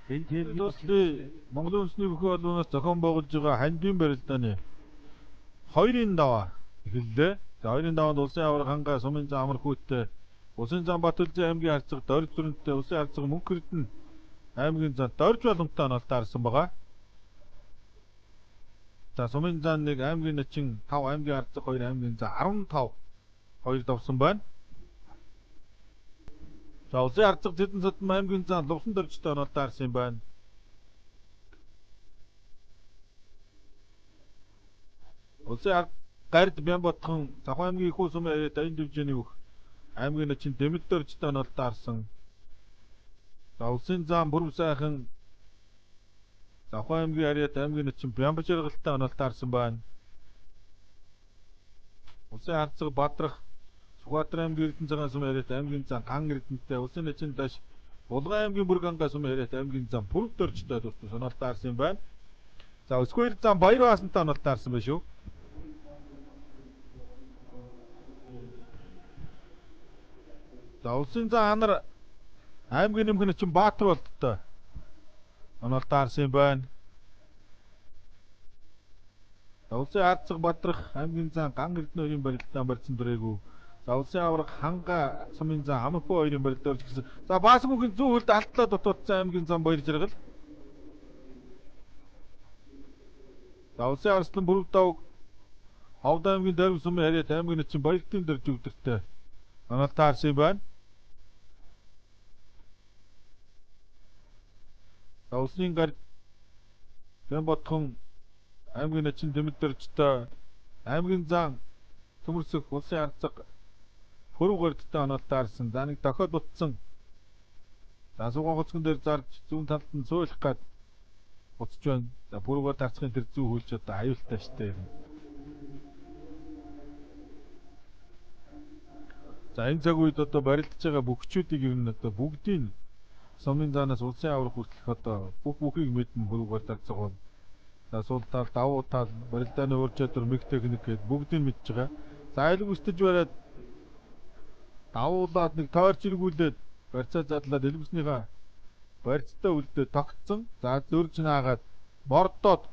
Энэ тийм Дуслын Монголын үндэсний бүхэн холбооноос зохион байгуулж байгаа хандивын барилдааны 2-ын даваа эхэллээ. За 2-ын даваанд Улсын аварга хангаа Сумын зан амар хүүттэй, Улсын зан Батүлзэн аймгийн харцаг Дорж зүрэнтэй, Улсын харцаг Мөнх Эрдэнэ аймгийн зан Дорж баламтай онолтой харсан байгаа. За Сумын зан 1, аймгийн начин 5, аймгийн харцаг 2, аймгийн зан 15 2 давсан байна. За Улсын харцаг Зэдэн садам аймгийн зан Лувсан доржтой онолтой харсан юм байна. Улсын ард гард Бямбатхан Завхан аймгийн их сумын авиа даян дивжээний бүх аймгийн начин Дэмэд доржтой онолтой харсан. За Улсын зам Бүрв сайхан Завхан аймгийн ариат аймгийн начин Бямба жаргалтай онолтой харсан байна. Улсын харцаг Бадрах Сүхбаатар аймгийн Эрдэнэ цагаан сумын хариат аймгийн зан Ган Эрдэнэтэй, Улсын начин Даш Булган аймгийн Бүрг ангай сумын хариат аймгийн зам Бүрв доржтой тус онолтой харсан юм байна. За Өсгөөр зам Баяр хаасантай онолтой харсан байна шүү. За Улсын зан анар аймгийн нэмхэн начин Баатар болдтой онолтой харсан юм байна. За Улсын Арцэг Бадрах аймгийн зан Ган Эрдэнэ хоёрын барилдаан барьсан дүрээгүй. За Улсын аварга Ханга сумын зан Амархуу хоёрын барилдаа орж ирсэн. За Баасан бүхэн зүүн хөлд алтлаа дутуудсан аймгийн зан Баяр жаргал. За Улсын Арслан Бүрв давг Ховд аймгийн Дөрв сумын хариат аймгийн начин Баяртын дөрж өгдөртэй онолтой харсан юм байна. За Улсын гард Бямбатхан аймгийн начин Дэмэд дөржтэй, аймгийн зан Төмөрсөх Улсын арцаг Пүрэв гардтай онолтой харсан. За нэг дохиод бутсан. За суугаан гоцгон дээр зарж зүүн талд нь цөөлөх гад буцаж байна. За Пүрэв гард харцахын тэр зүү хөлж одоо аюултай штэ юм. За энэ цаг үед одоо барилдаж байгаа бөхчүүдийг ер нь одоо бүгдийг сумын заанаас улсын аврах хүртэлх одоо бүх бүхийг мэднэ Пүрэв гард харцаг бол. За сул тал, давуу тал, барилдааны ур чадвар, мэг техник гээд бүгдийг мэдж байгаа. За айлг өстөж бариад давуулаад нэг тойрч эргүүлээд барьцаа задлаад элгүүснийхаа барьцтай үлдээ тогтсон. За зөрж наагаад мордоод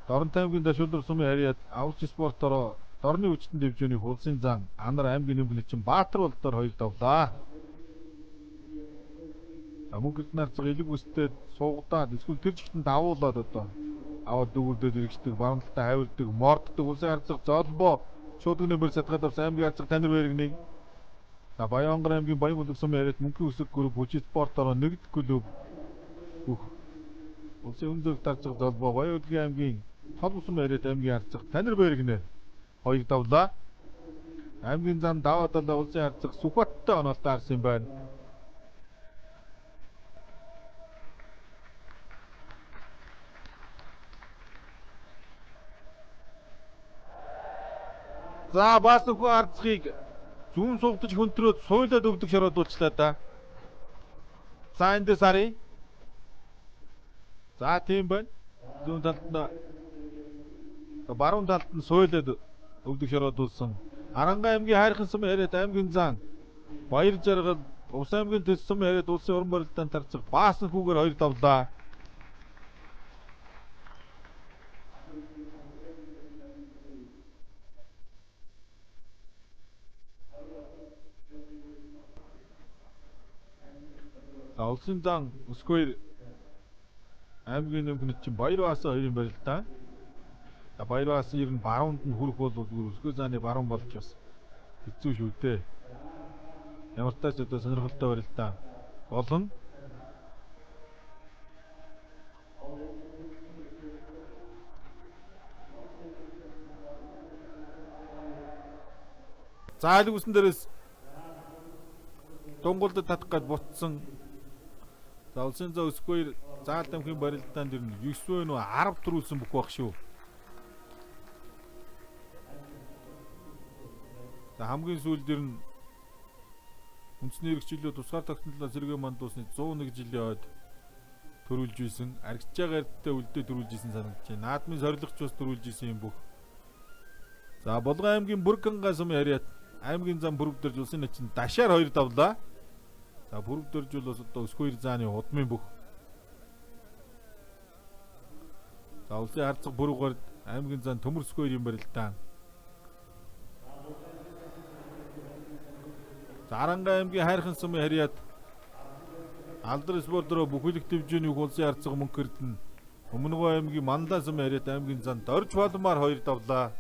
Дорнот аймгийн Дашуулдар сумын хариад авч спортороо Дорны хүчтэн дэвжээний улсын зан анар аймгийн нэмгэн чинь Баатар болдоор хоёр давлаа. За мөнгө нарцаг элэг үстэй суугдаад эсвэл тэр чигтэн давуулаад одоо аваад дүүгүрдээд иргэждэг, баруун талдаа хавирдаг, морддог улсын харцаг золбоо шуудаг нэмэр сатгаад авсан аймгийн харцаг Танир Бэрэгний. За Баян-Онгор аймгийн Баян-Бүлэг сумын хариад мөнхийн өсөг групп хүчит спортороо нэгд клуб бүх улсын өндөр тарцаг золбоо Баян-Үлгийн аймгийн Тол сумын хариад аймгийн харцаг Танир Бэрэгнэ хоёр давлаа. Аймгийн зам даваа далаа улсын харцаг Сүхбааттай онолтой харсан юм байна. За Баасанхүү арцгийг зүүн суугдаж хөнтрөөд суйлаад өгдөг шородуулчлаа да. За эндээс харъя. За тийм байна. Зүүн талд нь баруун талд нь суйлаад өгдөг шородуулсан. Аранга аймгийн хайрхан сум яриад аймгийн зан Баяр жаргал Ус аймгийн төс сум яриад улсын уран барилдаан тарцах Баасанхүүгээр хоёр давлаа. За Улсын зан Өсгөөр аймгийн нэмгэн чинь Баяр баасан хоёрын барилдаа. За Баяр баасан ер нь баруунд нь хүрэх бол зүгээр Өсгөө зааны баруун болж бас хэцүү шүү дээ. Ямар ч тач одоо сонирхолтой барилдаа болно. За айлг үсэн дээрээс дунгуулдад татах гээд бутсан. За Улсын заа Өсгөөр заал дамхийн барилдаанд ер нь 9 вэ нүү 10 төрүүлсэн бүх байх шүү. За хамгийн сүүлд ер нь үндэсний эрхчлөө тусгаар тогтнолоо сэргээ мандуусны 101 жилийн ойд төрүүлж исэн. Аргичаа гардтай үлдээ төрүүлж исэн санагдаж байна. Наадмын сорилгоч бас төрүүлж исэн юм бүх. За Булган аймгийн Бүргэнга сумын хариат аймгийн зам Бүрв дөрж улсын начин дашаар хоёр давлаа. За Бүрв дөрж бол бас одоо Өсгөөр зааны удмын бүх. За улсын харцаг бүрүүгээр аймгийн зан Төмөрсгөө хоёрын барилдаан. За Аранга аймгийн Хайрхан сумын харьяат Алдар спорт руу бүхэлдэх төвжээний улсын харцаг мөнх эрдэнэ Өмнөгөө аймгийн Манлай сумын харьяат аймгийн зан Дорж Балмаар 2 давлаа.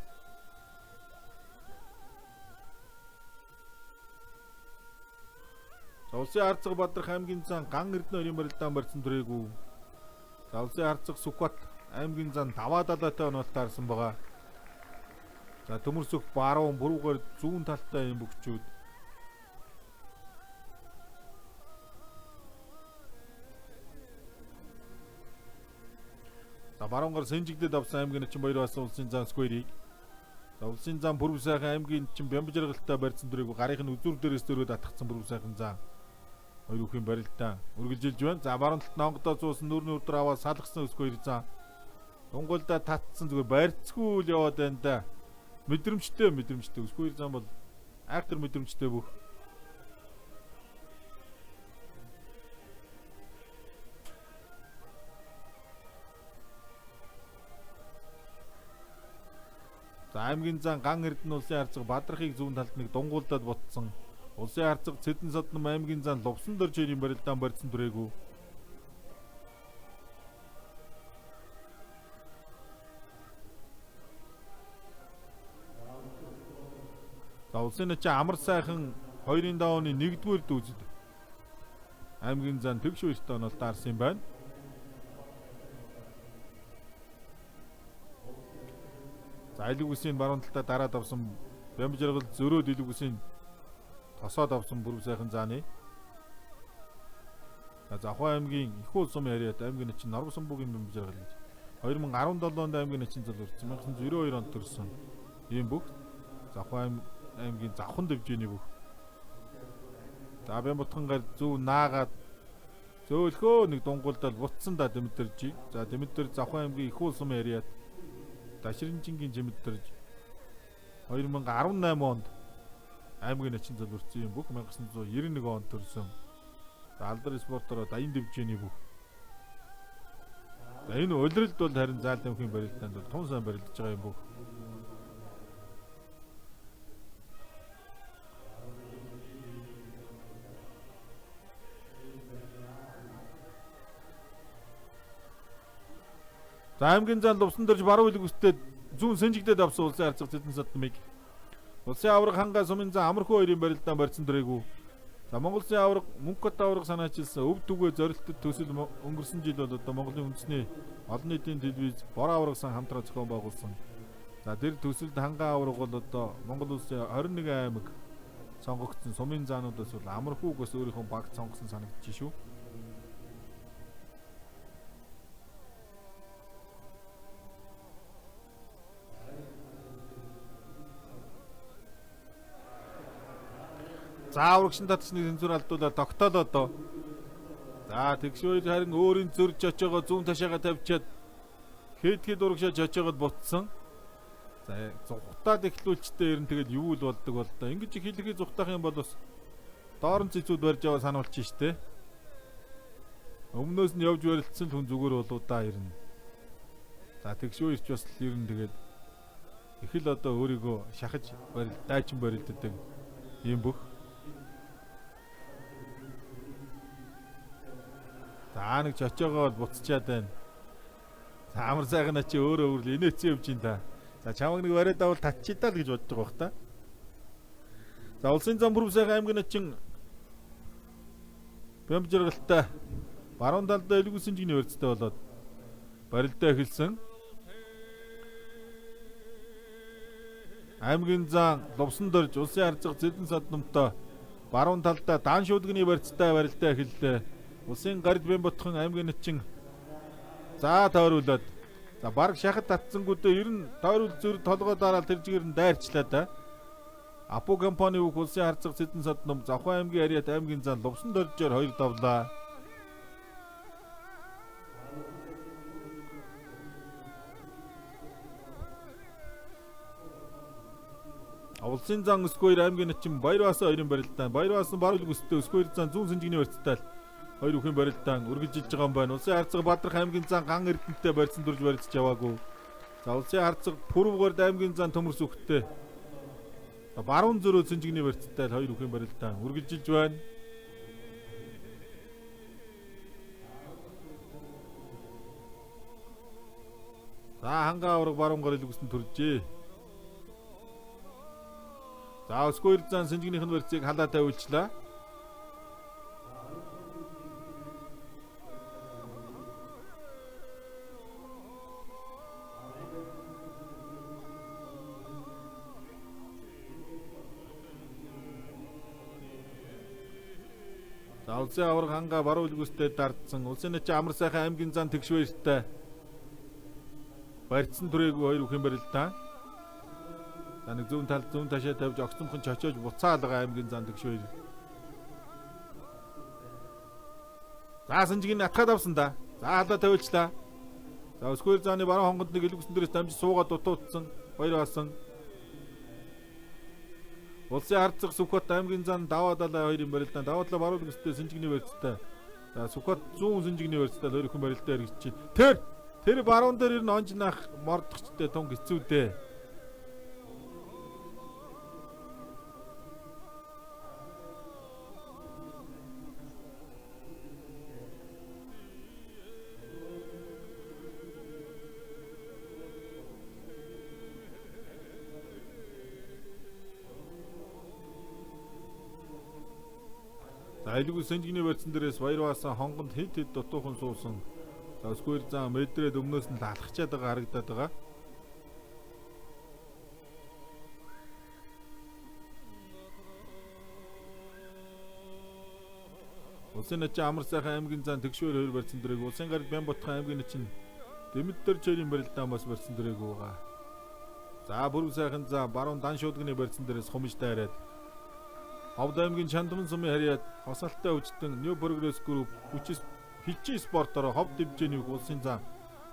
За улсын харцаг Бадрах аймгийн зан Ган Эрдэнэ хоёрын барилдаан барьсан түрээгүй. За улсын харцаг Сүхбат аймгийн зан даваа далаатай онолт таарсан байгаа. За Төмөрсөх баруун бүрүүгээр зүүн талтай юм бөгчүүд. За баруун гар Сэнжигдэд авсан аймгийн начин баяр басан улсын зан Сквэрийг. За улсын зан Бүрв сайхан аймгийн начин Бямб жаргалтай барьсан дүрийг гарынх нь үзүүр дээрээс дөрөөд атгацсан Бүрв сайхан зан. Хоёр үхийн барилдаан үргэлжилж байна. За баруун талд нонгодоо зуусан нүр нүр дээр аваад салгасан Сквэр зан. Дунгуйлдаа татсан зүгээр барьцгүй л яваад байна да. Мэдрэмжтэй мэдрэмжтэй. Сквэр зан бол айхтар мэдрэмжтэй бүх. За аймгийн зан Ган Эрдэнэ улсын харцаг Бадрахыг зүүн талд нэг дунгуулдаад бутсан. Улсын харцаг Цэдэн содном аймгийн зан Лувсан дөржийн барилдаан барьсан түрээгүй. За улсын начин Амар сайхан хоёрын давааны 1-р дүүзэд аймгийн зан Тэгш хоёртой онол даарсан юм байна. За илэг үсийн баруун талдаа дараад авсан Бямб жаргал зөрөөд илэг үсийн тосоод авсан Бүрв сайхан зааны. За Завхан аймгийн их уул сумын харьяат аймгийн начин Норв сумбугийн Бямб жаргал гэж 2017 онд аймгийн начин залуурсан 1992 онд төрсөн ийм бүх Завхан аймгийн Завхан дэвжээний бүх. За Бямбутхан гар зөв наагаад зөөлхөө нэг дунгуулдал бутсан да Дэмдэржиг. За Дэмдэр Завхан аймгийн их уул сумын харьяат Дашринжингийн жимдэрж 2018 онд аймгийн начин залуурсан юм бүх 1991 онд төрсөн. За Алдар спортоор даян дэвжээний бүх. За энэ улиралд бол харин заал дамхийн барилдаанд бол тун сайн барилдаж байгаа юм бүх. За аймгийн зан Лувсан дөрж баруун хөлөг өстэй зүүн Сэнжигдэд авсан улсын харцаг Цэдэн саднамыг. Улсын аварга Хангай сумын зан Амархуу хоёрын барилдаан барьсан түрээгүй. За Монгол Улсын аварга Мөнхгот аварга санаачилсан өв түгээ зорилтод төсөл өнгөрсөн жил бол одоо Монголын үндэсний олон нийтийн телевиз бор аварга сан хамтран зохион байгуулсан. За тэр төсөлд Хангай аварга бол одоо Монгол Улсын 21 аймаг сонгогдсон сумын заануудаас бол Амархууг бас өөрийнхөө багт сонгосон санагдчих шүү. За урагшин татсны тэнцвэр алдуулаад тогтоолоо доо. За тэгш хоёр харин өөрийн зөрж очоогоо зүүн ташаага тавьчаад хэд хэд урагшаа очоогоод бутсан. За зугтаад эхлүүлчтэй ер нь тэгэл юу л болдог бол доо. Ингэж их хэлхий зугтаах юм бол бас доорн цэцүүд барьж аваа сануулчих штэ. Өмнөөс нь явж барилцсан л хүн зүгээр болоо да ер нь. За тэгш хоёр ч бас л ер нь тэгээд их л одоо өөрийгөө шахаж барил дайчин барилддаг юм бүх. За нэг чочоогоо бол буцчаад байна. За амар сайхан чи өөрөө өөрл инээцэн явж ин та. За чамаг нэг бариад авал татчидаа л гэж бодож байгаа бох та. За улсын зам Бүрв сайхан аймгийн начин Бямб жаргалтай баруун талдаа элгүүсэн жигний барьцтай болоод барилдаа эхэлсэн. Аймгийн зан Лувсан дөрж улсын харцаг Зэдэн саднамтай баруун талдаа даан шүүдгний барьцтай барилдаа эхэллээ. Улсын гарид Бямбутхан аймгийн начин за тойруулаад за бараг шахад татсангуудаа ер нь тойруул зүр толгой дараал тэр чигээр нь дайрчлаа да. Апу компани бүх улсын харцаг Цэдэн саднам Завхан аймгийн харьяат аймгийн зан Лувсан дөржээр 2 давлаа. Улсын зан Өсгөөр аймгийн начин Баярбаасан хоёрын барилдаан Баярбаасан баруун өстэй Өсгөөр зан зүүн сэнжигний барьцтай Хоёр үхэн барилдаан үргэлжилж байгаа юм байна. Улсын харцаг Бадрах аймгийн зан Ган Эрдэнэтэй барьсан дүрж барилцж яваагүй. За улсын харцаг Пүрвгорд аймгийн зан Төмөрс үхтэй. Баруун зөрөө цэнжигний барьцтай хоёр үхэн барилдаан үргэлжилж байна. За хангаа авраг баруун гар илгүүсэн төржээ. За өсгөө зан сэнжигнийх нь барьцыг халаа тавиулчлаа. За улсын авраг хангаа баруун илгүүстэй дардсан. Улсын начи амар сайхан аймгийн зан тэгш баяртай. Барьцсан түрээгүй хоёр үхэн барилдаан. За нэг зүүн талд зүүн ташаа тавьж огцомхон чочоож буцаалгаа аймгийн зан тэгш баяр. За сэнжигийн атгаад авсан да. За халаа тавиулчлаа. За өсгөр зааны баруун хонгонд нэг илгүүсэн дээрээс дамжиж суугаад дутуудсан. Баяр баасан. Улсын харцаг Сүхбат аймгийн зан даваа далай хоёрын барилдаан. Даваа талаа баруун гистэй сэнжигний барьцтай. За Сүхбат зүүн сэнжигний барьцтай хоёр хүн барилдаа хэрэгжиж. Тэр баруун дээр ер нь онж нах мордогчтой тунг хэцүү дээ. За айлгүй сэнжигний барьцсан дээрээс баяр баасан хонгонд хэд хэд дутуухан суусан. За өсгөр зан мэдрээд өмнөөс нь лалхачаад байгаа харагдаад байгаа. Улсын начи амар сайхан аймгийн зан тэгшвэр хоёр барьцсан дөрөг улсын гараг Бямботхон аймгийн начин Дэмэд дээр чойрын барилдаан бас барьцсан дөрөг байгаа. За бүрв сайхан зан баруун дан шуудганы барьцсан дээрээс хумж дайраад Ховд аймгийн Чандман сумын харьяат хосалтай өвчтөн New Progress Group хүчис хилчийн спортоор ховд дэмжээний улсын зан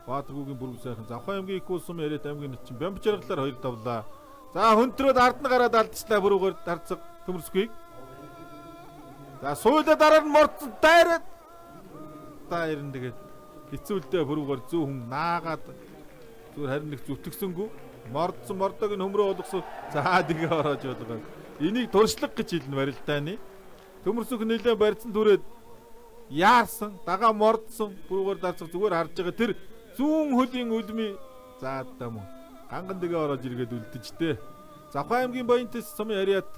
Баатаргүйгийн бүрв сайхан Завхан аймгийн их улс сумын харьяат аймгийн начин Бямб жаргалаар хоёр давлаа. За хөнтрөөд ард нь гараад алдчихлаа бүрүүгээр дарцаг төмөрсгүйг. За суулаа дараа нь мордсон дайраад дайрн тэгээд хэцүүлдэ бүрүүгээр зүү хүн наагаад зүгээр харин нэг зүтгэсэнгүү мордсон мордог нь хөмрөө болгосон. За тэгээ ороож болгоо. Энийг туршлага гэж хэлнэ барилдааны. Төмөрсөх нэлээ барьцсан түрээд яарсан, дагаа мордсон, бүрүүгээр дарцах зүгээр харж байгаа тэр зүүн хөлийн үлми за даа мөн. Ганган дэгээ ороож иргээд үлдэж дээ. Завхан аймгийн Баянтэс сумын харьяат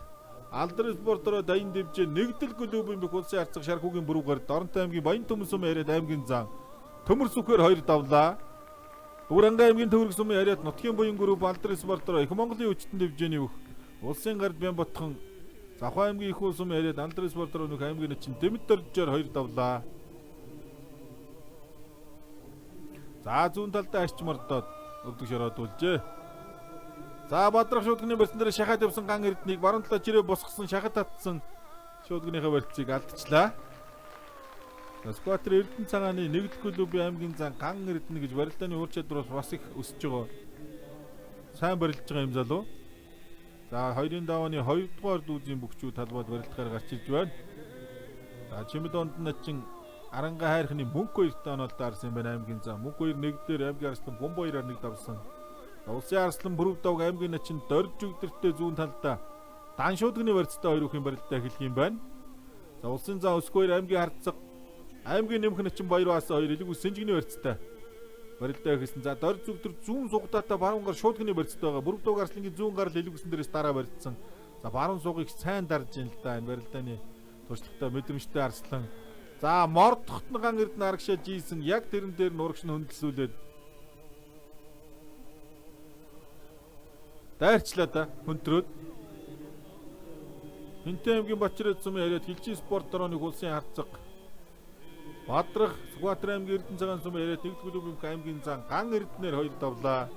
Алдар спортороо даян дэвжээ нэгдэл клубын бүх улсын харцаг шархуугийн бүрүүгээр Доронтой аймгийн Баян төмөн сумын харьяат аймгийн зан Төмөрсөхөөр хоёр давлаа. Дүрангай аймгийн Төвөрг сумын харьяат Нутгийн буян групп Алдар спортороо Их Монголын хүчтэн дэвжээний бүх улсын гард Бямботхон Завхан аймгийн их улс сумын харьяат Алдар спортороо нөх аймгийн начин Дэмэд доржоор хоёр давлаа. За зүүн талдаа арч мордоод өвдөг шороодулжээ. За Бадрах шуудганы барьсан дээр шахаад явсан Ган Эрднийг баруун талаа чирээ босгосон шахад татсан шуудгныхаа барьцыг алдчихлаа. За Скватер Эрдэнэ цагааны нэгдэл клубын аймгийн зан Ган Эрдэнэ гэж барилдааны ур чадвар бас их өсөж байгаа. Сайн барилдж байгаа юм залуу. За хоёрын давааны 2 дугаар дүүзийн бөхчүү талбайд барилдахаар гарч ирж байна. За Чимэд онд начин Аранга хайрхны мөнх хоёртой онол даарсан юм байна аймгийн зан. Мөнх хоёр нэг дээр аймгийн арслан Бомбо хоёроор нэг давсан. Улсын арслан Бүрв давг аймгийн начин дорж өгдөртөө зүүн талдаа дан шуудганы барьцтай хоёр үхэн барилдаа эхлэх юм байна. За улсын зан өсгөө хоёр аймгийн харцаг аймгийн нэмэх начин баяр баасан хоёр элэг үс сэнжигний барьцтай барилдаа эхэлсэн. За дорж өгдөр зүүн сугдаатай баруун гар шуудганы барьцтай байгаа. Бүрв давг арслангийн зүүн гар л элэг үсэн дээрээс дараа барьцсан. За баруун суугыг сайн дарж ин л да энэ барилдааны туршлагатай мэдрэмжтэй арслан. За мордохт нь Ган Эрдэнэ арагшаа жийсэн яг тэрэн дээр нурагш нь хөндлөсүүлээд дайрчлаа да хөнтрөөд. Хинтээ аймгийн Бачраад сумын яриад хилчийн спорт дөрөөний улсын харцаг Бадрах Сүхбаатар аймгийн Эрдэнэ цагаан сумын яриад нэгд клубын аймгийн зан Ган Эрдэнээр хоёр давлаа.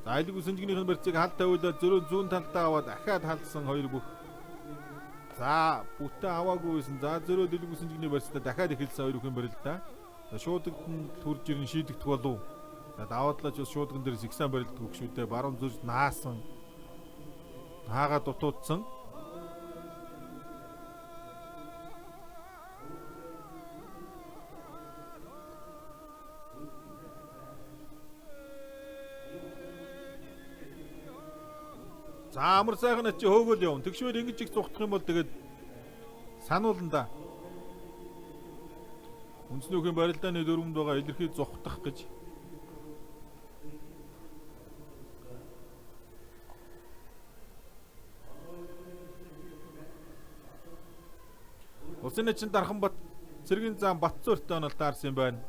За айлг үсэнжигнийх нь барьцыг хал тавиулаад зөрөө зүүн талдаа аваад дахиад халдсан хоёр бүх. За бүтэн аваагүй байсан. За зөрөө дэлэг үсэнжигний барьцтай дахиад эхэлсэн хоёр бүхэн барилдаа. За шуудагт төрж ирэн шийдэгдэх болов. За даваа талаач бас шуудган дээрээс их сайн барилдаг шүү дээ. Баруун зүрж наасан. Хаагаа дутуудсан. За амар сайхан ачи хөөгөл явна. Тэгшвэр ингэж их зугтах юм бол тэгээд сануулна да. Үндэсний үхийн барилдааны дөрвөнд байгаа илэрхий зугтах гэж. Улсын начин Дарханбат цэргийн зам Батцууртай онол таарсан юм байна.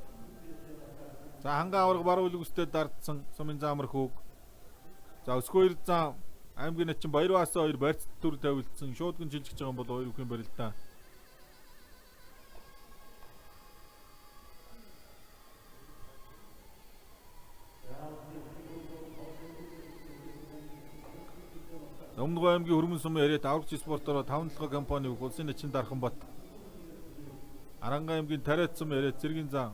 За ханган аварга баруун үлгүстэй дардсан сумын заамар хүүг. За өсгөө зам аймгийн начин Баярбаасан хоёр барьц төр тавилдсан. Шуудган жилжиж байгаа юм бол хоёр үхийн барилдаа. Өмнөгөө аймгийн Хөрмөн сумын яриад аврагч спортоор 5 толгой компани улсын начин Дарханбат. Аранга аймгийн Тариат сум яриад цэргийн зам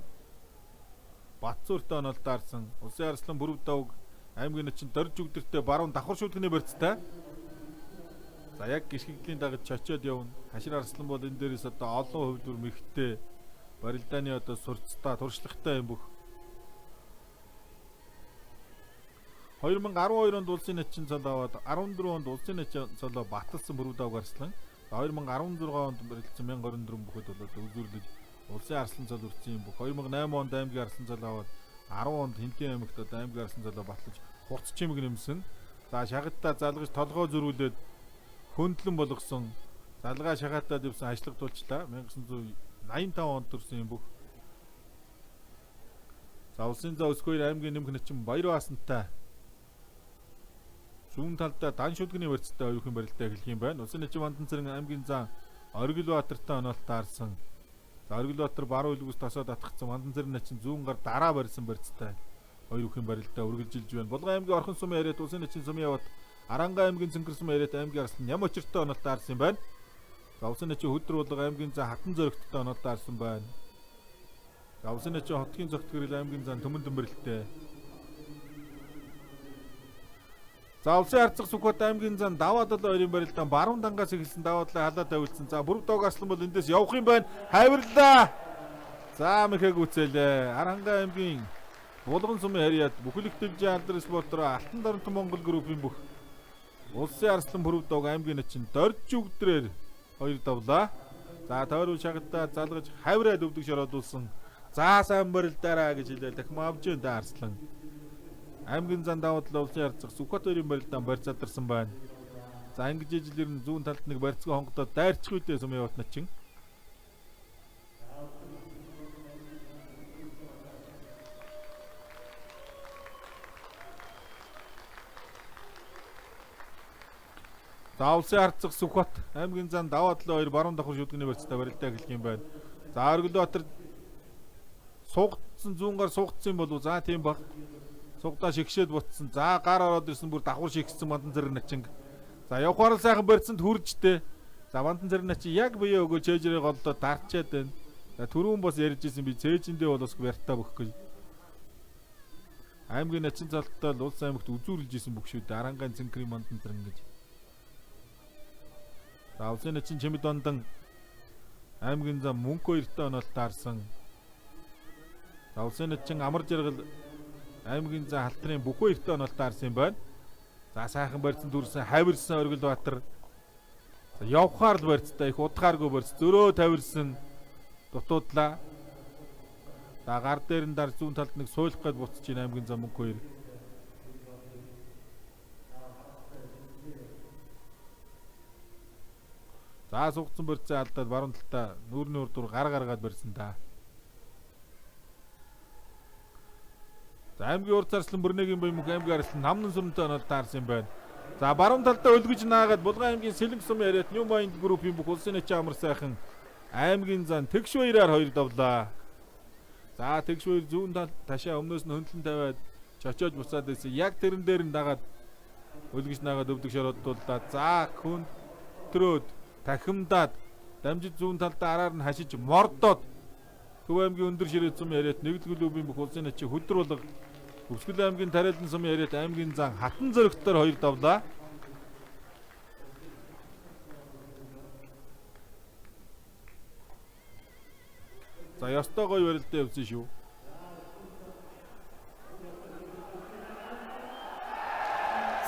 Батцууртай онол даарсан. Улсын арслан бүрв давг аймгийн начин дорж үгдэртэй баруун давхар шүлгний барьцтай. За яг гიშгэгдлийн дагаж чочоод явна. Хашир арслан бол энэ дээрээс одоо олон хувьд мэгтэй барилдааны одоо сурцтай туршлагатай юм бүх. 2012 онд улсын начин цол аваад 14 онд улсын начин цолоо баталсан бүрв давг арслан. 2016 онд барилдсан 1024 бүхэд бол үзүүрлэж улсын арслан цол үрсэн юм бүх. 2008 онд аймгийн арслан цол аваад 10 онд Хинтийн аймагт одоо аймгийн арслан цолоо батлаж хурц чимэг нэмсэн. За шагатаа залгаж толгой зөрүүлээд хөндлөн болгосон. Залгаа шагаатаад явсан ажиллаг тулчлаа. 1985 онд төрсэн юм бүх. За улсын заа өсгөөр аймгийн нэмэх начин Баярбаасантай зүүн талдаа дан шүлгний барьцтай оюухан барилдаа эхлэх юм байна. Улсын начин Банданцэрэн аймгийн зан Оргилбаатартай онолт таарсан. За Оргилбаатар баруун үлгүүс тосоо татгцсан. Банданцэрэн начин зүүн гар дараа барьсан барьцтай хоёр үхэн барилдаа үргэлжилж байна. Булган аймгийн Орхон сумын яриад улсын начин сумын яваад Аранга аймгийн Цэнгэр сумын яриад аймгийн арслан Ям очиртой онолт таарсан юм байна. За улсын начин Хөдөр булга аймгийн зан Хатан зөрөгттэй онолт таарсан байна. За улсын начин Хотгийн зогт гэрэл аймгийн зан Төмөн дөмбөрлөлтэй. За улсын харцах Сүхбат аймгийн зан даваа долоо хоёрын барилдаан баруун дангаас эхэлсэн даваа талаа халаа тавилсан. За бүрв дог арслан бол эндээс явах юм байна. Хайварлаа. За мэхэг үцээлээ. Аранга аймгийн Булган сумын харьяат бүхэлд дэвжин алдар спортороо Алтан Доронт Монгол группийн бүх улсын арслан бүрв дог аймгийн начин дорж үгдрээр хоёр давлаа. За тойруу шагтаа залгаж хавраад өвдөг шороодулсан. За сайн барилдаараа гэж хэлээ. Дахин авч энэ арслан. Аймгийн зан давуу талаа улсын харцах Сүхбат хоёрын барилдаан барьц задарсан байна. За ингэж ижил ер нь зүүн талд нэг барьцгаа хонгодоод дайрчих үедээ сумын яват начин. За улсын харцах Сүхбат аймгийн зан давуу талаа хоёр баруун давхар шүлгний барьцтай барилдаа эхлэх юм байна. За Оргилбаатар суугдсан зүүн гар суугдсан юм болов уу? За тийм баг. Сугдаа шигшээд бутсан. За гар ороод ирсэн бүр давхар шигшсэн Банданцэрэг начинг. За явхаар л сайхан барьцанд хүржтэй. За Банданцэрэг начин яг бие өгөө чэжрээ голдоо дарчаад байна. За түрүүн бас ярьж исэн би цээжиндээ бол бас барьтаа бөхөх гэж. Аймгийн начин залттай л улс аймагт үзүүрлж исэн бүх шүү дээ. Арангаан цэнкрийн Банданцэрэг гэж. За улсын начин Чимэд ондан аймгийн зам мөнх хоёртой онол таарсан. За улсын начин Амар жаргал аймгийн зан халтрын бүх хоёртой онол таарсан юм байна. За сайхан барьцсан дүрсэн хавирсан Оргилбаатар. За явхаар л барьцтай их удахааргүй барьц зөрөө тавирсан дутуудлаа. За гар дээр нь дар зүүн талд нэг суулах гээд буцаж ийн аймгийн зам мөнх хоёр. За суугдсан барьцаа алдаад баруун талдаа нүүрний урд дур гар гаргаад барьсан та. За аймгийн урд зарслан бүрнэгийн буй мөх аймгийн арслан намнан сүрэнтэй онол таарсан юм байна. За баруун талдаа өлгөж наагаад Булган аймгийн Сэлэнг сум яриад New Mind Group-ийн бүх улсын начин амар сайхан аймгийн зан тэгш баяраар хоёр давлаа. За тэгш баяр зүүн тал ташаа өмнөөс нь хөндлөн тавиад чочоож буцаад байсан. Яг тэрэн дээр нь дагаад өлгөж наагаад өвдөг шороддууллаа. За хүндрөөд тахимдаад дамжид зүүн талдаа араар нь хашиж мордоод Төв аймгийн өндөр ширээ зум яриад нэгдэл клубын бүх улсын начин хөдөр булга Өвсгөл аймгийн Тариалан сумын яриад аймгийн зан хатан зөрөгтөөр хоёр давлаа. За ёстой гоё барилдаа явсан шүү.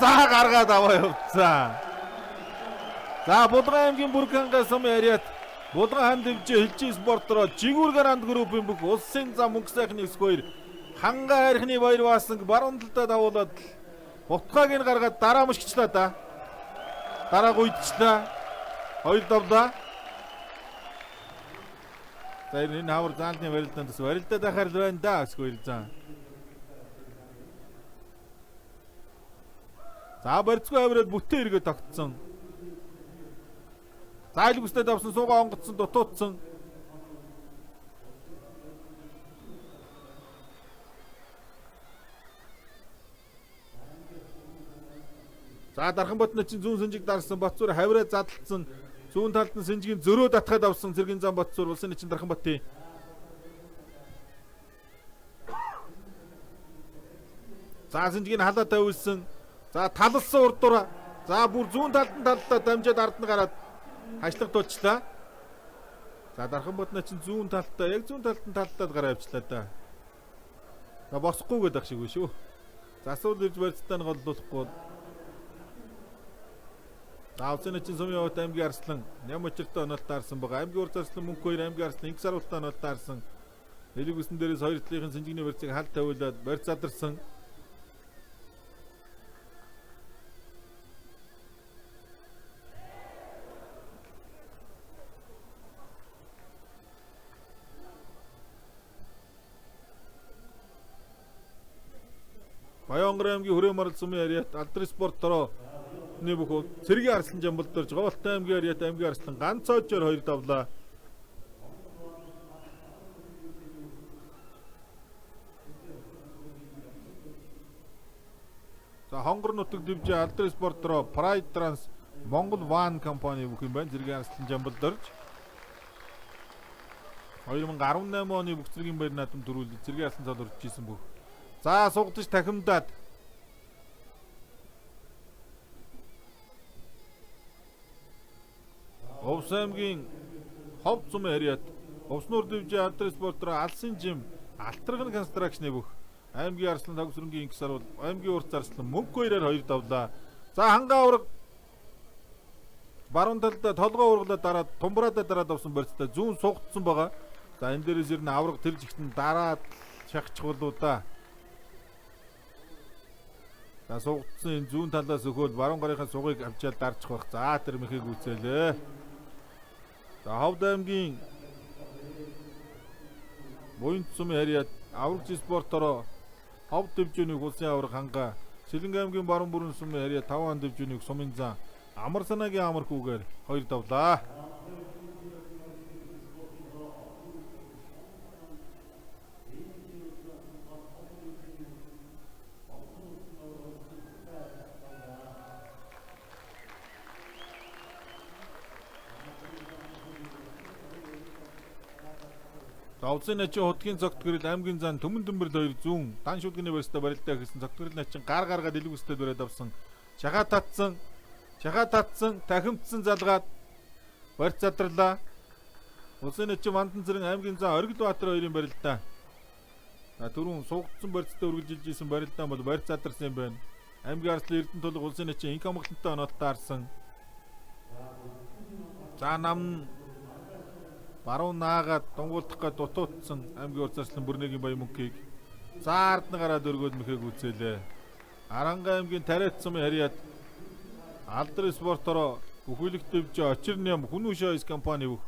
За гаргаад аваа явцсан. За Булган аймгийн Бүрхангай сумын Ариат Булган хан дэвжээ Хилжин спортороо Жигүүр Гарант группийн бүх улсын зам мөнгө сайхны 9-2 хангай хайрхны баяр баасан баруун талдаа давуулаад бутгааг нь гаргаад дараа мөшгчлаа да. Дараа гуйдчлаа. Хоёр давлаа. За энэ хавар заалны барилдаанд бас барилдаад байхаар л байна да өсгөө заа. За барьцгүй авираад бүтэн эргээ тогтсон. За илгүстэй давсан суугаа онгоцсон дутуудсан. За Дарханбат начин зүүн сэнжиг дарсан Батцуур хавраа задлцсан зүүн талд нь сэнжигийн зөрөө татхад авсан Цэргийн зам Батцуур улсын начин Дарханбатын. За сэнжигийн халаа тавиулсан. За талалсан урдуура. За бүр зүүн талд нь талдаа дамжаад ард нь гараад хашлаг тулчлаа. За Дарханбат начин зүүн талдаа яг зүүн талд нь талдаад гараа авчлаа да. За босхгүй гэдэг шиг үү шүү. Засвал ирж барьцтай нь голлуулахгүй. За улсын начин сумын яваад аймгийн Арслан ням учиртай онолт таарсан байгаа. Аймгийн Урд Арслан мөнх хоёр аймгийн Арслан инх саруултай онолт таарсан. Элэг үсэн дээрээс хоёр талын сэнжигний барьцыг хал тавиулаад барьц задарсан. Баянгар аймгийн Хүрээ Марал сумын Ариат Алдар спорт тороо нэг бүх Цэргийн Арслан жамбал дорж Говьалтай аймгийн Ариат аймгийн Арслан ганц оожоор хоёр давлаа. За Хонгор нутаг дэвжээ Алдар спорт тороо Pride Trans Монгол Ван компани бүх юм байна. Цэргийн Арслан жамбал дорж 2018 оны бүх цэргийн баяр наадам төрүүлж Цэргийн Арслан цол урьж исэн бүх. За сугдаж тахимдаад Увс аймгийн Ховд сумын Ариат Увснуур дэвжээ Алдар спортроо Алсын жим Алтарган констракшны бүх аймгийн Арслан Тагсрынгийн инх саруул аймгийн Урц Арслан мөнх хоёроор хоёр давлаа. За хангаа авраг баруун талдаа толгой ургалаа дараад тумбраадаа дараад авсан барьцтай зүүн сугдсан байгаа. За энэ дээрээс ер нь авраг тэр жигтэн дараад шахчих болоо да. За сугдсан энэ зүүн талаас өгөөл баруун гарынхаа сугыг авчаал дарчих байх. За тэр мэхийг үзээлээ. За Ховд аймгийн Буянт сумын Ариат аврагч спортороо Ховд дэвжээний улсын авраг хангаа Сэлэнг аймгийн баруун бүрэн сумын Ариат 5 дэвжээний сумын зан амар санаагийн амар хүүгээр хоёр давлаа. Улсын начин худгийн цогт гэрэл аймгийн зан Түмэн Дүмбэрл хоёр зүүн дан шүлгэний барьцтай барилдаа хийсэн цогт гэрэл начин гар гаргаад элэг үстэй бариад авсан. Шахаа татсан, тахимтсан залгаад барьц задарлаа. Улсын начин Мандан зэрэн аймгийн зан Оргил Баатар хоёрын барилдаа. За түрүүн суугдсан барьцтай үргэлжилж исэн барилдаа бол барьц задарсан юм байна. Аймгийн Арслан Эрдэнэ тулга улсын начин инх амгалантай онолт таарсан. За нам баруун наагаад дунгуулдах гээд дутуутсан аймгийн Урд Арслан бүрнэгийн баян мөнхийг за ард нь гараад өргөөд мэхийг үзээлээ. Аранга аймгийн Тариат сумын Ариат Алдар спортороо бүхэлдэх дэвжээ Очир ням Хүнүүш айс компани бүх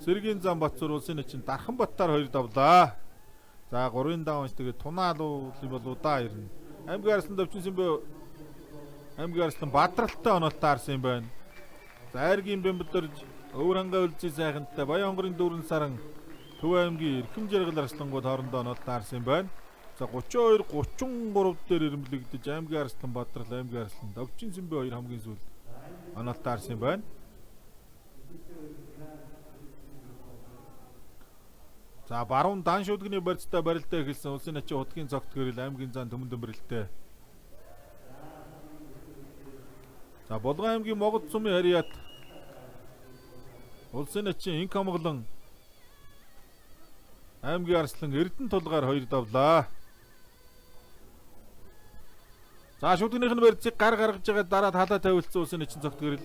Цэргийн зам Батцуур улсын начин Дарханбаттаар хоёр давлаа. За 3-ын даванч тэгээд тунаалуу юм болоо да ирнэ. Аймгийн Арслан Давчин Сэмбэ аймгийн Арслан Бадралтай онолт таарсан юм байна. За айргийн Бэмбэлдэрж Өвөр хангай үлзий сайхантай Баян хонгорын дүүрэн саран Төв аймгийн Эрхэм жаргал Арслангууд хоорондоо онолт таарсан юм байна. За 32 33 дээр эрэмблэгдэж аймгийн Арслан Бадрал аймгийн Арслан Давчин Сэмбэ хоёр хамгийн сүүл онолт таарсан юм байна. За баруун дан шүлгэний барьцтай барилдаа эхэлсэн улсын начин худгийн цогт гэрэл аймгийн зан Түмэн Дүмбэрэлтэй. За Булган аймгийн Могод сумын Ариат улсын начин инх амгалан аймгийн Арслан Эрдэнэ тулгаар хоёр давлаа. За шүдгнийх нь барьцыг гар гаргаж байгаа дараа талаа тавилсан улсын начин цогт гэрэл.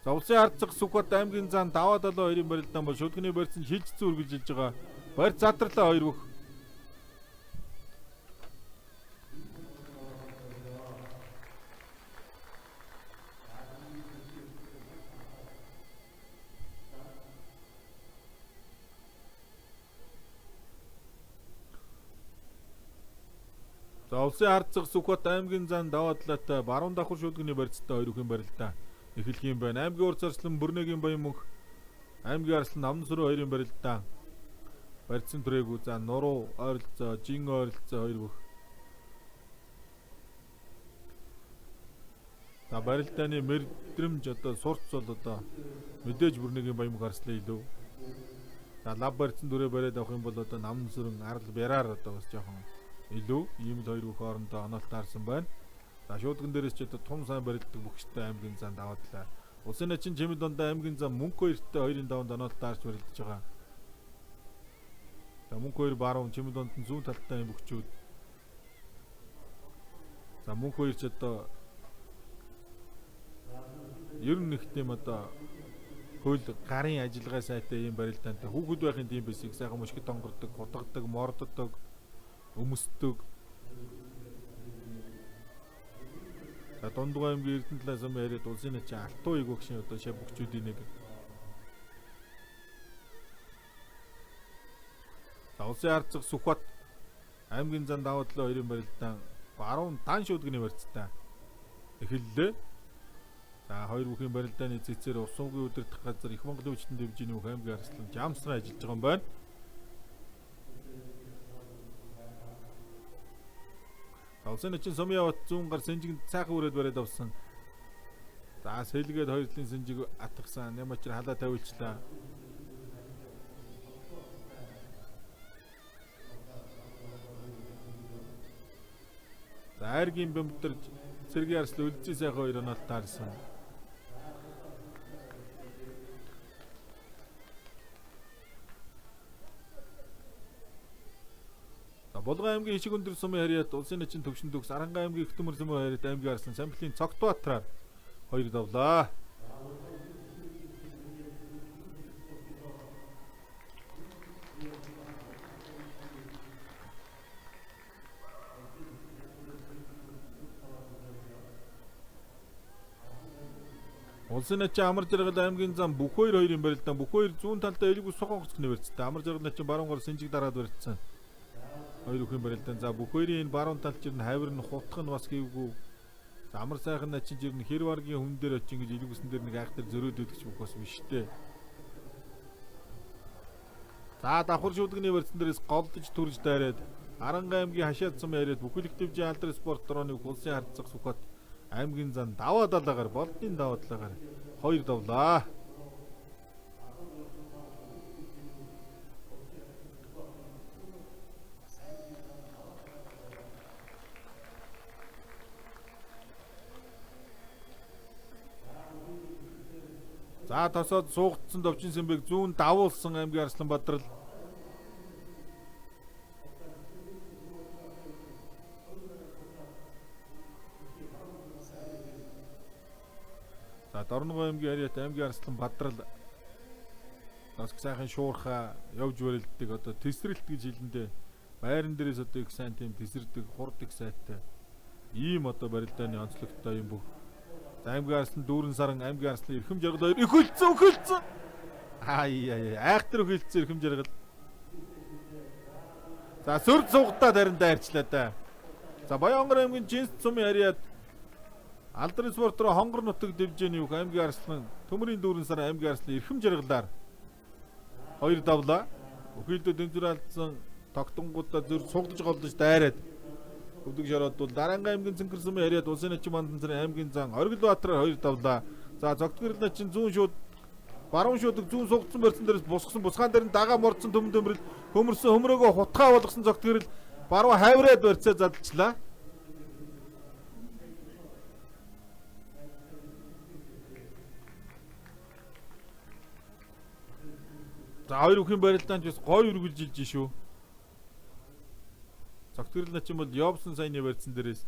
За улсын хардцаг Сүхбат аймгийн зан даваа далаа хоёрын барилдаан бол шүдгний барьцсан шилжцэн үргэлжилж байгаа. Барьц задарлаа хоёр бүх. За улсын хардцаг Сүхбат аймгийн зан даваа талаатай баруун давхар шүдгний барьцтай хоёр бүхэн барилдаа эхлэх юм байна. Аймгийн урд зарчлан Бүрнэгийн баян мөнх аймгийн арслан Намн сөрөө хоёрын барилдаа барьцсан түрээгүй. За нуруу ойролцоо, жин ойролцоо хоёр бүх. За барилдааны мэдрэмж одоо сурц бол одоо мэдээж Бүрнэгийн баян мөнх арслан илүү. За лав барьцсан түрээ бариад авах юм бол одоо Намн сөрөн арал бяраар одоо бас жоохон илүү ийм л хоёр бүх хоорондоо оноолт таарсан байна. За шуудган дээрээс ч одоо тум сайн барилдаг бөхчтэй аймгийн зан даваа талаа. Улсын начин чимэд дондоо аймгийн зан мөнх хоёртой хоёрын даванд оноолт таарч барилдаж байгаа. За мөнх хоёр баруун чимэд донд нь зүүн талтай юм бөхчүүд. За мөнх хоёр ч одоо ер нь нэг тийм одоо хөл гарын ажиллагаа сайтай ийм барилдаантай хүүхэд байхын тийм биш их сайхан мөшгөд онгордог, хутгадаг, морддог, өмсдөг. За Дундгой аймгийн Эрдэнэ талаас юм яриад улсын начин Алтуу иг багшийн одоо шав бөхчүүдийн нэг. За улсын хардцаг Сүхбат аймгийн зан даваа талаа хоёрын барилдаан баруун дан шүүдгний барьцтай эхэллээ. За хоёр бүхийн барилдааны цэцээр ус уугийн удирдах газар Их Монголын хүчтэн дэвжээний бүх аймгийн арслан жамсран ажиллаж байгаа юм байна. Улсын начин Сумын яват зүүн гар сэнжигэнд цаахан үрээд бариад авсан. За сэлгээд хоёр талын сэнжиг атгсан. Нямачир халаа тавилчлаа. За айргийн бөмбөтөр цэргийн арслан үлзий сайхан хоёр оноолт таарсан. Булган аймгийн Ишиг өндөр сумын харьяат улсын начин төвшин төгс Аранга аймгийн Их төмөр сумын харьяат аймгийн арслан Самбилын Цогтбаатараар хоёр давлаа. Улсын начин Амар жаргал аймгийн зам бүх хоёр хоёрын барилдаан бүх хоёр зүүн талдаа элэг ус сохон гоцгны барьцтай. Амар жаргал начин баруун гар сэнжиг дараад барьцсан. Хоёр бүхэн барилдаан. За бүх хоёрын энэ баруун талд жирн хавир нь хутх нь бас хийвгүй. За амар сайхан начин жирн хэр варгийн хүн дээр очин гэж элэг үсэн дээр нэг айхтар зөрөөд өгдөг ч бүх бас биш дээ. За давхар шүүдгний барьцсан дээрээс голдож төрж дайраад Аранга аймгийн Хашаад сум яриад бүхэл их дэвжийн алдар спорт дөрөөний улсын хардцаг Сүхбат аймгийн зан даваа далаагаар болдын даваа талаагаар хоёр давлаа. За тосоод суугдсан Довчин Сэмбэг зүүн давуулсан аймгийн Арслан Бадрал. За Дорногов аймгийн харьяат аймгийн Арслан Бадрал бас сайхан шуурхаа явж барилддаг одоо тесрэлт гэж хэлэндээ байран дээрээс одоо их сайн тийм тесэрдэг хурд их сайтай ийм одоо барилдааны онцлогтой юм бүх. За аймгийн арслан дүүрэн саран аймгийн арслан эрхэм жаргал хоёр өхөлцөн өхөлцөн. Ай ай айхтар өхөлцөн эрхэм жаргал. За сүрд суугдаад харин дайрчлаа да. За Баян-Онгор аймгийн Жинс сумын харьяат Алдрын спорт руу хонгор нутаг дэвжээний бүх аймгийн арслан төмөрийн дүүрэн саран аймгийн арслан эрхэм жаргалаар хоёр давлаа. Өхөлдөө дэмзүр алдсан тогтонгуудаа зөр сугдаж голдож дайраад өвдөг шороод бол Даранга аймгийн Цэнхэр сумын харьяат улсын начин мандан царын аймгийн зан Оргил Баатараар хоёр давлаа. За Зогтгэрэл начин зүүн шууд баруун шуудаг зүүн сугдсан барьсан дээрээс бусгсан бусгаан дээр нь дагаа мордсон төмөн төмрөл хөмөрсөн хөмрөөгөө хутгаа болгосон Зогтгэрэл баруун хавраад барьцаа задалчлаа. За хоёр бүхэн барилдаанд бас гоё үргэлжилж шүү. Цогтгэрэл начин бол Йобсон саяны барьцсан дээрээс.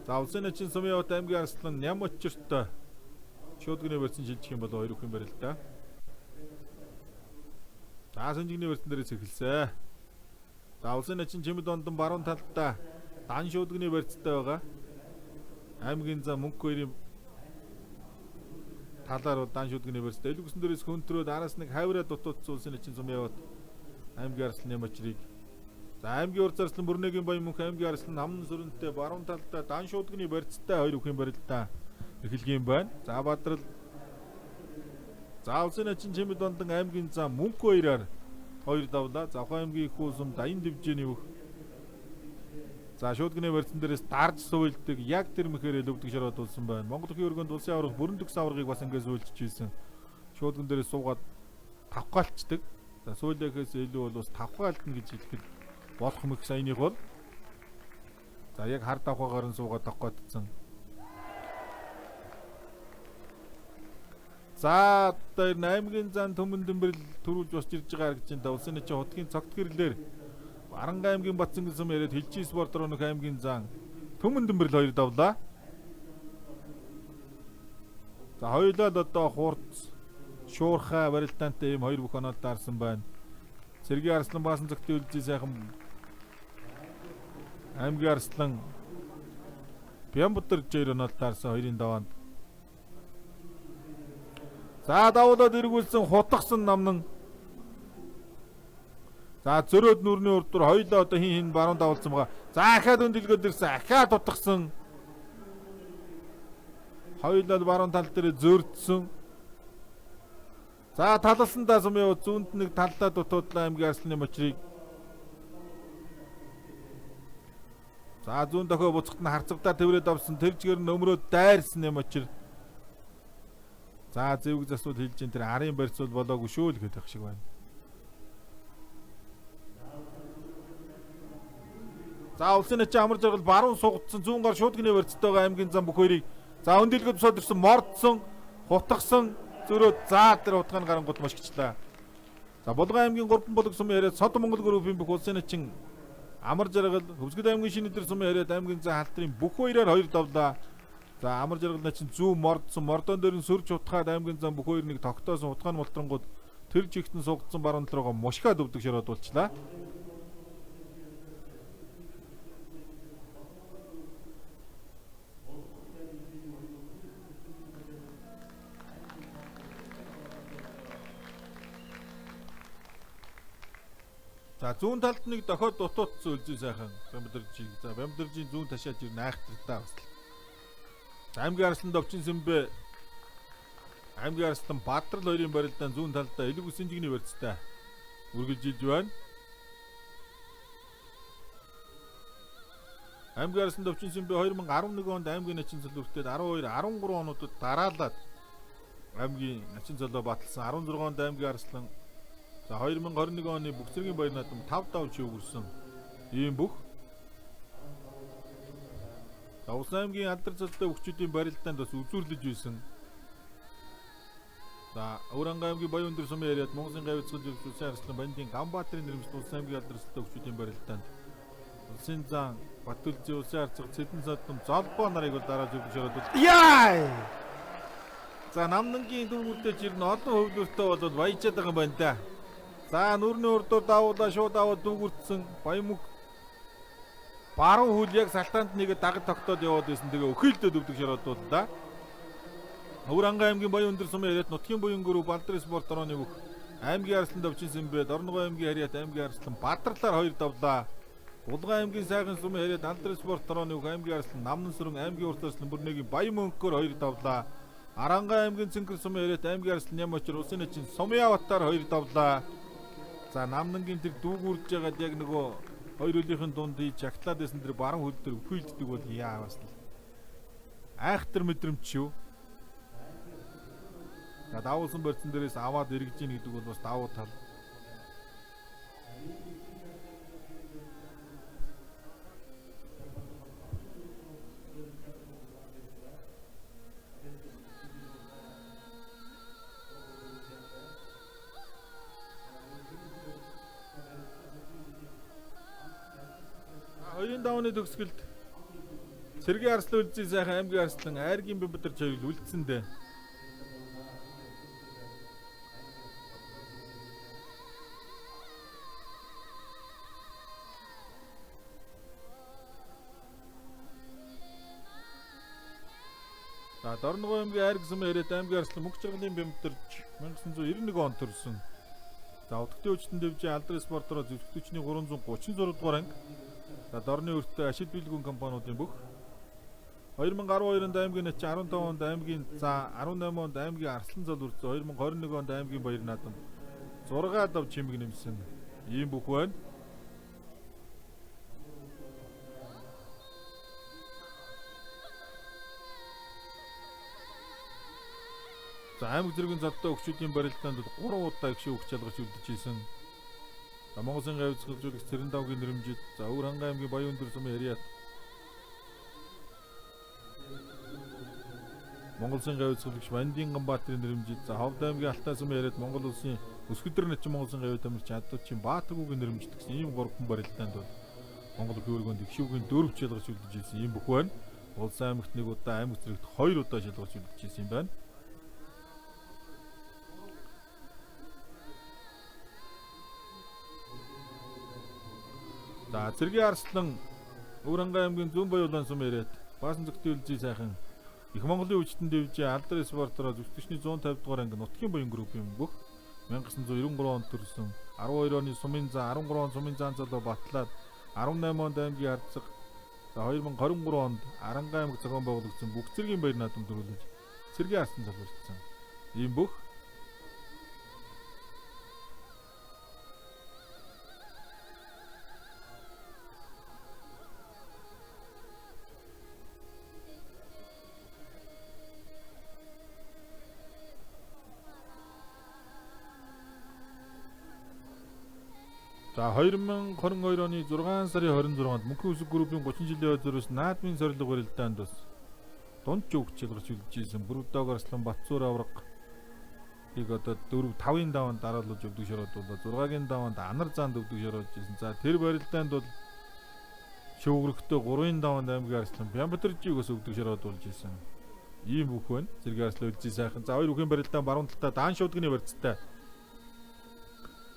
За улсын начин Сумын Яват аймгийн Арслан ням очиртой шуудгны барьцсан шилжих юм бол хоёр бүхэн барилдаа. За сэнжигний барьцсан дээрээс эхэлсэн. За улсын начин Чимэд ондон баруун талдаа дан шуудгны барьцтай байгаа. Аймгийн зам мөнгө хоёрын талаар бол дан шүүдгний барьцтай. Элэг үсэн дээрээс хөнтрөөд араас нэг хавраа дутуудсан улсын начин Сумын Яват аймгийн Арслан ням очрыг. За аймгийн урд зарслан Бүрнэгийн баян мөнх аймгийн Арслан намн сүрэнтэй баруун талдаа дан шуудгны барьцтай хоёр бүхэн барилдаа эхэлг юм байна. За Бадрал. За улсын начин Чимэд ондон аймгийн зам мөнх хоёроор хоёр давлаа. За Ухаан аймгийн их усум даян дивжээний бүх. За шуудгны барьцсан дээрээс дарж суйлдаг яг тэр мэхээр элвдэг шороод улсан байна. Монгол өхийн өргөнд улсын аварга бүрэн төгс аваргыг бас ингэ суулжиж ийсэн. Шуудган дээрээс суугаад тавхгаалцдаг. За суулахээс илүү бол бас тавхгаалдна гэж хэлэхэд болох мөх саяных бол. За яг хар давхаагаар нь суугаад тавхгаалцсан. За одоо энэ аймгийн зан түмэн дэмбэрэл төрүүлж босч ирж байгаа харагдаж байна. Улсын нэчин хутгийн цогт гэрлэр Баранга аймгийн Батцангэн сум яриад Хилчи спорт руу нөх аймгийн зан түмэн дэмбэрэл хоёр давлаа. За хоёулаа л одоо хурц шуурхай барилдаантай ийм хоёр бүх онол даарсан байна. Сэргийн Арслан баасан цогтын үлзий сайхан аймгийн Арслан Бямбутар жээр онол даарсан хоёрын даваанд. За давуулаад эргүүлсэн хутгсан намнан. За зөрөөд нүрний урд дур хоёулаа одоо хин хин баруун давуулсан байгаа. За ахаад өн дэлгөөд ирсэн. Ахаад утгсан. Хоёулаа баруун тал дээр зөөрдсөн. За талалсан даа сум яв зүүнд нэг талдаа дутуудлаа аймгийн Арсланы мочрыг. За зүүн дохио буцахт нь харцавдаа тэврээд авсан. Тэр чигээр нь өмрөө дайрсан юм очир. За зэвэг засвал хэлж ин тэр арын барьцвал болоогүй шүү л гэдэг шиг байна. За улсын начин амар жаргал баруун сугдсан зүүн гар шуудгны барьцтайгаа аймгийн зам бүх хоёрыг. За өндөлгөд босоод ирсэн мордсон, хутгсан зөрөө за тэр утгааны гарангууд маш гिचлээ. За Булган аймгийн 3 булаг сум яриад Сод Монгол группийн бүх улсын начин амар жаргал Хөвсгөл аймгийн шинэ өдөр сум яриад аймгийн зам халтрын бүх хоёроор хоёр давлаа. За амар жаргал начин зүү мордсон, мордон дээр нь сөрж утгаад аймгийн зам бүх хоёр нэг тогтоосон утгаан мултрангууд тэр жигтэн сугдсан баруун тал руугаа мушгаад өвдөг шороод болчлаа. За зүүн талд нэг дохиод дутуутсан үлзий сайхан Бямбдаржийг. За Бямбдаржийн зүүн ташааж ирнэ айхтар бас л. За аймгийн Арслан Довчин Сэмбэ аймгийн Арслан Бадрал хоёрын барилдаан зүүн талдаа элэг үсэн жигний барьцтай үргэлжилж байна. Аймгийн Арслан Довчин Сэмбэ 2011 онд аймгийн начин цол үртээд 12 13 онуудад дараалаад аймгийн начин цолоо баталсан. 16 онд аймгийн Арслан за 2021 оны бүх зэргийн баяр наадам 5 дав чи өгөрсөн ийм бүх. За Улс аймгийн алдар цолтой өвчүүдийн барилдаанд бас үзүүрлэж байсан. За Өвранга аймгийн Баян өндөр сумын яриад Монголын гавь цэцгэлж Улсын Арслан Бандын Ганбаатарын нэрмжт Улс аймгийн алдар цолтой өвчүүдийн барилдаанд Улсын зан Батүлзээ Улсын арцаг Цэдэн содом Золбоо нарыг бол дарааж өгч шороод бол яа. За намнангийн дүүгүрдэж ирнэ олон хөвлөртөө бол баяжаад байгаа юм байна да. За нүрний урдуур давуулаа шууд аваад дүүгүрдсэн Баян мөнх баруун хөл яг салтаанд нэгэ дагад тогтоод яваад байсан. Тэгээ өхөлдөд өвдөг шороод да. Өвөр аймгийн Баян өндөр сумын яриад нутгийн буян гөрөв Балдар спорт орооны бүх аймгийн Арслан Довчин Сэмбэ Дорногов аймгийн Харьяат аймгийн Арслан Бадралаар хоёр давлаа. Булган аймгийн Сайхан сумын яриад Алдар спорт орооны бүх аймгийн Арслан Намнан сүрэн аймгийн Урт Арслан Бүрнэгийн Баян мөнхөөр хоёр давлаа. Аранга аймгийн Цэнхэр сумын яриад аймгийн Арслан Ням очир Улсын начин Сумья батаар хоёр давлаа. За намнангийн тэр дүүгүрж байгаад яг нөгөө хоёр хөлийнхэн дунд хийж чагтлаад байсан тэр баруун хөл дээр өхөйлддөг бол яа бас л айхтар мэдрэмж шүү. За давуулсан барьцсан дээрээс аваад эргэж ийн гэдэг бол бас давуу тал. 3-ын давааны төгсгөлд Цэргийн Арслан Үлзий сайхан аймгийн Арслан Айргийн Бямбадарч хоёрыг үлдсэндээ. За Дорногов аймгийн Айраг сумын ирээд аймгийн Арслан Мөнх жаргалын Бямбадарч 1991 онд төрсөн. За Өдөртийн хүчтэн дэвжээ Алдар спортороо зэвсэгтүүчний 336 дугаар анги. За Дорны өртөө Ашид билгүүн компаниудын бүх 2012 онд аймгийн начин 15 онд аймгийн за 18 онд аймгийн Арслан зал үрцэн 2021 онд аймгийн Баяр наадам 6 дав чимэг нэмсэн. Ийм бүх байна. За аймаг зэргийн золтой өгчүүдийн барилдаанд 3 удаа гişүү өгч ялгарч үлдэж исэн. За Монголын гавь зохицуулагч Цэрэндавгийн нэрмжид за Өвөр хангай аймгийн Баян өндөр сумын Ариат Монголын гавь зохицуулагч Вандин Ганбаатарын нэрмжид за Ховд аймгийн Алтай сумын Ариат Монгол улсын Өсгөдөр начин Монголын гавь тамирч Адуучин Баатаргүйгийн нэрмжид гэсэн ийм 3 барилдаанд бол Монгол хөвөргөнд гişүүгийн 4 ялгарч үлдэж исэн ийм бүх байна. Улсын аймагт 1 удаа, аймаг зэрэгт 2 удаа шалгарч үлдэж исэн юм байна. За Цэргийн Арслан Өвөр хангай аймгийн Зүүн Баян сум ирээд Баасан зөгтийн үлзий сайхан Их Монголын хүчтэн дэвжээ Алдар спортороо зүтгэжний 150 дугаар анги нутгийн буян группийн бүх 1993 онд төрсөн 12 оны сумын зан 13 он сумын зан залуу батлаад 18 онд аймгийн Арцаг за 2023 онд Аранга аймаг зохион байгуулагдсан бүх цэргийн баяр наадам төрүүлж Цэргийн Арслан залбирцсан. Ийм бүх За 2022 оны 6 сарын 26-нд Мөнхийн үсэг группийн 30 жилийн хойзоороос наадмын сорилго барилдаанд бас дунд өгч ялгарч үлдэж исэн. Бүрүүдог Арслан Батцуур авраг ийг одоо 4 5-ын даваанд дараалуулж өвдөг шороод болоо 6-гийн даваанд Анар заанд өвдөг шороож исэн. За тэр барилдаанд бол шүүгрэгтээ 3-ын даваанд аймгийн Арслан Бямбатаржиг бас өвдөг шороодуулж исэн. Ийм бүх байна. Цэргийн Арслан үлзий сайхан. За хоёр бүхэн барилдаан баруун талдаа даан шуудганы барьцтай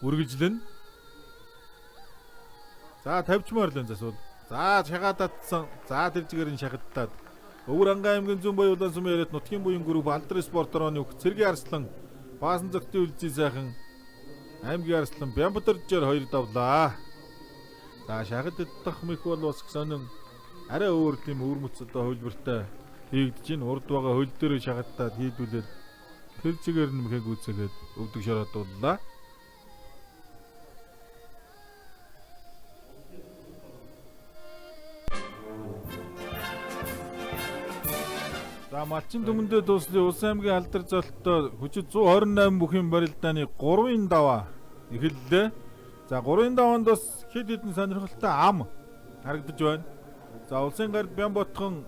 үргэлжлэнэ. За тавьчмаар л энэ засвал. За шагаадатсан. За тэр чигээр нь шахагдаад. Өвөр хангай аймгийн Зүүн Баян улаан сумын яриад нутгийн буян групп Алдар спорторооны өгч Цэргийн Арслан Баасан зөгтийн үлзий сайхан аймгийн Арслан Бямбатаржаар 2 давлаа. За шахагдах мэх бол бас сонин арай өөр тийм өвөрмөц одоо хувилбартай хийгдэж байна. Урд байгаа хөл дээр шахагдаад хийдүүлээд тэр чигээр нь мэхээ гүйцээгээд өвдөг шороодууллаа. За Малчин түмэндээ дуусны Улс аймгийн Алдар золтой хүчит 128 бүхийн барилдааны 3-ын даваа эхэллээ. За 3-ын даваанд бас хэд хэдэн сонирхолтой ам харагдаж байна. За улсын гард Бямботхон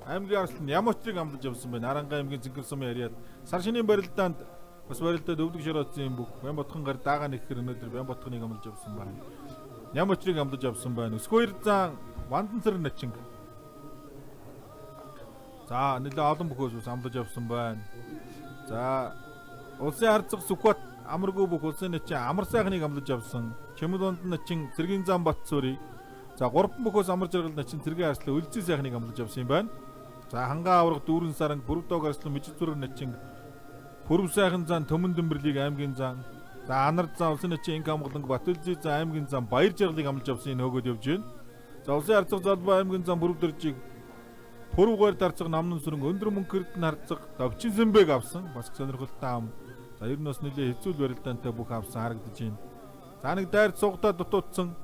аймгийн Арслан Ямочрыг амлаж явсан байна. Аранга аймгийн Зинкэр сумын ариад сар шинийн барилдаанд бас барилдаад өвдөг шороодсон юм бүх Бямботхон гард дагаа нэгхэр өнөөдөр Бямботхоныг амлаж явсан байна. Ямочрыг амлаж авсан байна. Өсгөөр зан Ванданцэр начинг. За нэлээ олон бүхөөс ус амлаж авсан байна. За улсын харцаг Сүхбат амаргүй бүх улсын начин амар сайхныг амлаж авсан. Чимэл онд начин Цэргийн зам Батцуурыг. За 3 бүхөөс амар жаргал начин Цэргийн Арслан Үлзий сайхныг амлаж авсан юм байна. За хангаа авраг Дүүрэн саранг Бүрвдог Арслан Мижид зүрх начин Пүрв сайхан зан Төмөн Дэмбэрлийг аймгийн зан. За Анар зан улсын начин Инк амгаланг Батүлзий зан аймгийн зан Баяр жаргалыг амлаж авсан энэ хөөгөөд явж байна. За улсын харцаг Золбоо аймгийн зан Бүрв дөржийг Пүрвгээр дарцаг намнан сүрэн өндөр мөнхөрд нь харцаг Давчин Сэмбэг авсан. Бас сонирхолтой ам. За ер нь бас нэлээ хэцүү барилдаантай бүх авсан харагдаж байна. За нэг дайр цугдаа дутуудсан.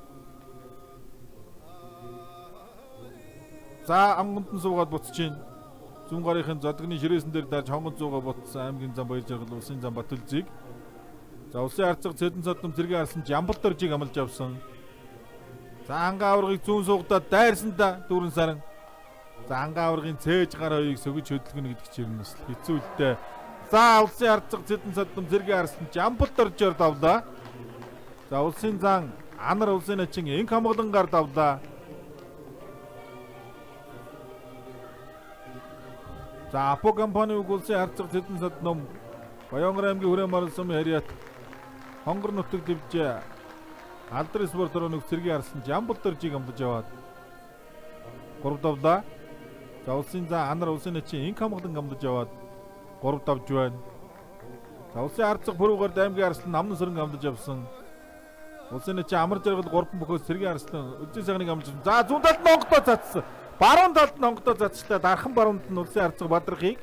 За анганд нь суугаад буцаж байна. Зүүн гарынхын зодгоны ширээсэн дээр дарж хонгон зуугаа бутсан аймгийн зам Баяр жаргал улсын зам Батүлзийг. За улсын харцаг Цэдэн содом Цэргийн Арслан Жамбал дөржийг амлаж авсан. За ангаа аваргыг зүүн суугадаа дайрсандаа дүүрэн саран. За ангаа аваргын цээж гар хоёрыг сөгөж хөдөлгөнө гэдэг чинь юм бас хэцүү л дээ. За улсын харцаг Цэдэн содом Цэргийн Арслан Жамбал дөржөөр давлаа. За улсын зан Анар улсын начин Инк хамглангаар давлаа. За Апо компани үг улсын харцаг Тэдэн сад ном Баянгар аймгийн Хүрээ Марал сумын хариат Хонгор нутаг дэвжээ Алдар спорт ороо нэг цэргийн арслан Жамбал дөржийг амлаж яваад 3 давлаа. За улсын зан анар улсын начин инк хамглан амлаж яваад 3 давж байна. За улсын харцаг пүрүүгээр аймгийн арслан намн сөрөнгө амлаж явсан. Улсын начин амар жаргал 3 бөхөөс цэргийн арслан үлзий сайхныг амлаж. За зүүн талд нь онгодоо цацсан. Баруун талд нь онгодоо цацчлаа. Дархан баруунд нь улсын харцаг Бадрахыг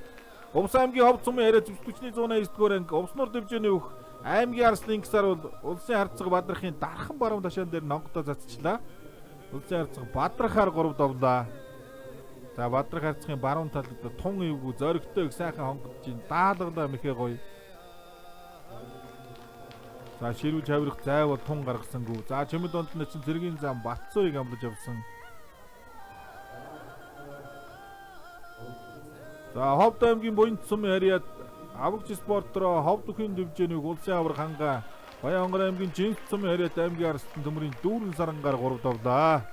Увс аймгийн хов цумын яриа зөвшөлтөчний 189 дугаар анги Увснуур дэвжээний өөх аймгийн арслан ингэсаар бол улсын харцаг Бадрахын дархан баруун ташаан дээр нонгодоо цацчлаа. Улсын харцаг Бадрахаар 3 давлаа. За Бадрах харцгийн баруун талд тун эвгүй зоригтой их сайхан хонгодож ин даалгалаа мэхээ гоё. За ширүүж хавирах зай бол тун гаргасангүй. За чимэд донд нь чинь цэргийн зам Батцуурыг амлаж явсан. За Ховд аймгийн буян сум яриад Аврагч спортроо Ховд үхийн дэвжээнийг улсын авраг хангаа Баян-Онгор аймгийн Жинс сум яриад аймгийн арслан төмрийн дүүрэн сарангаар 3 давлаа.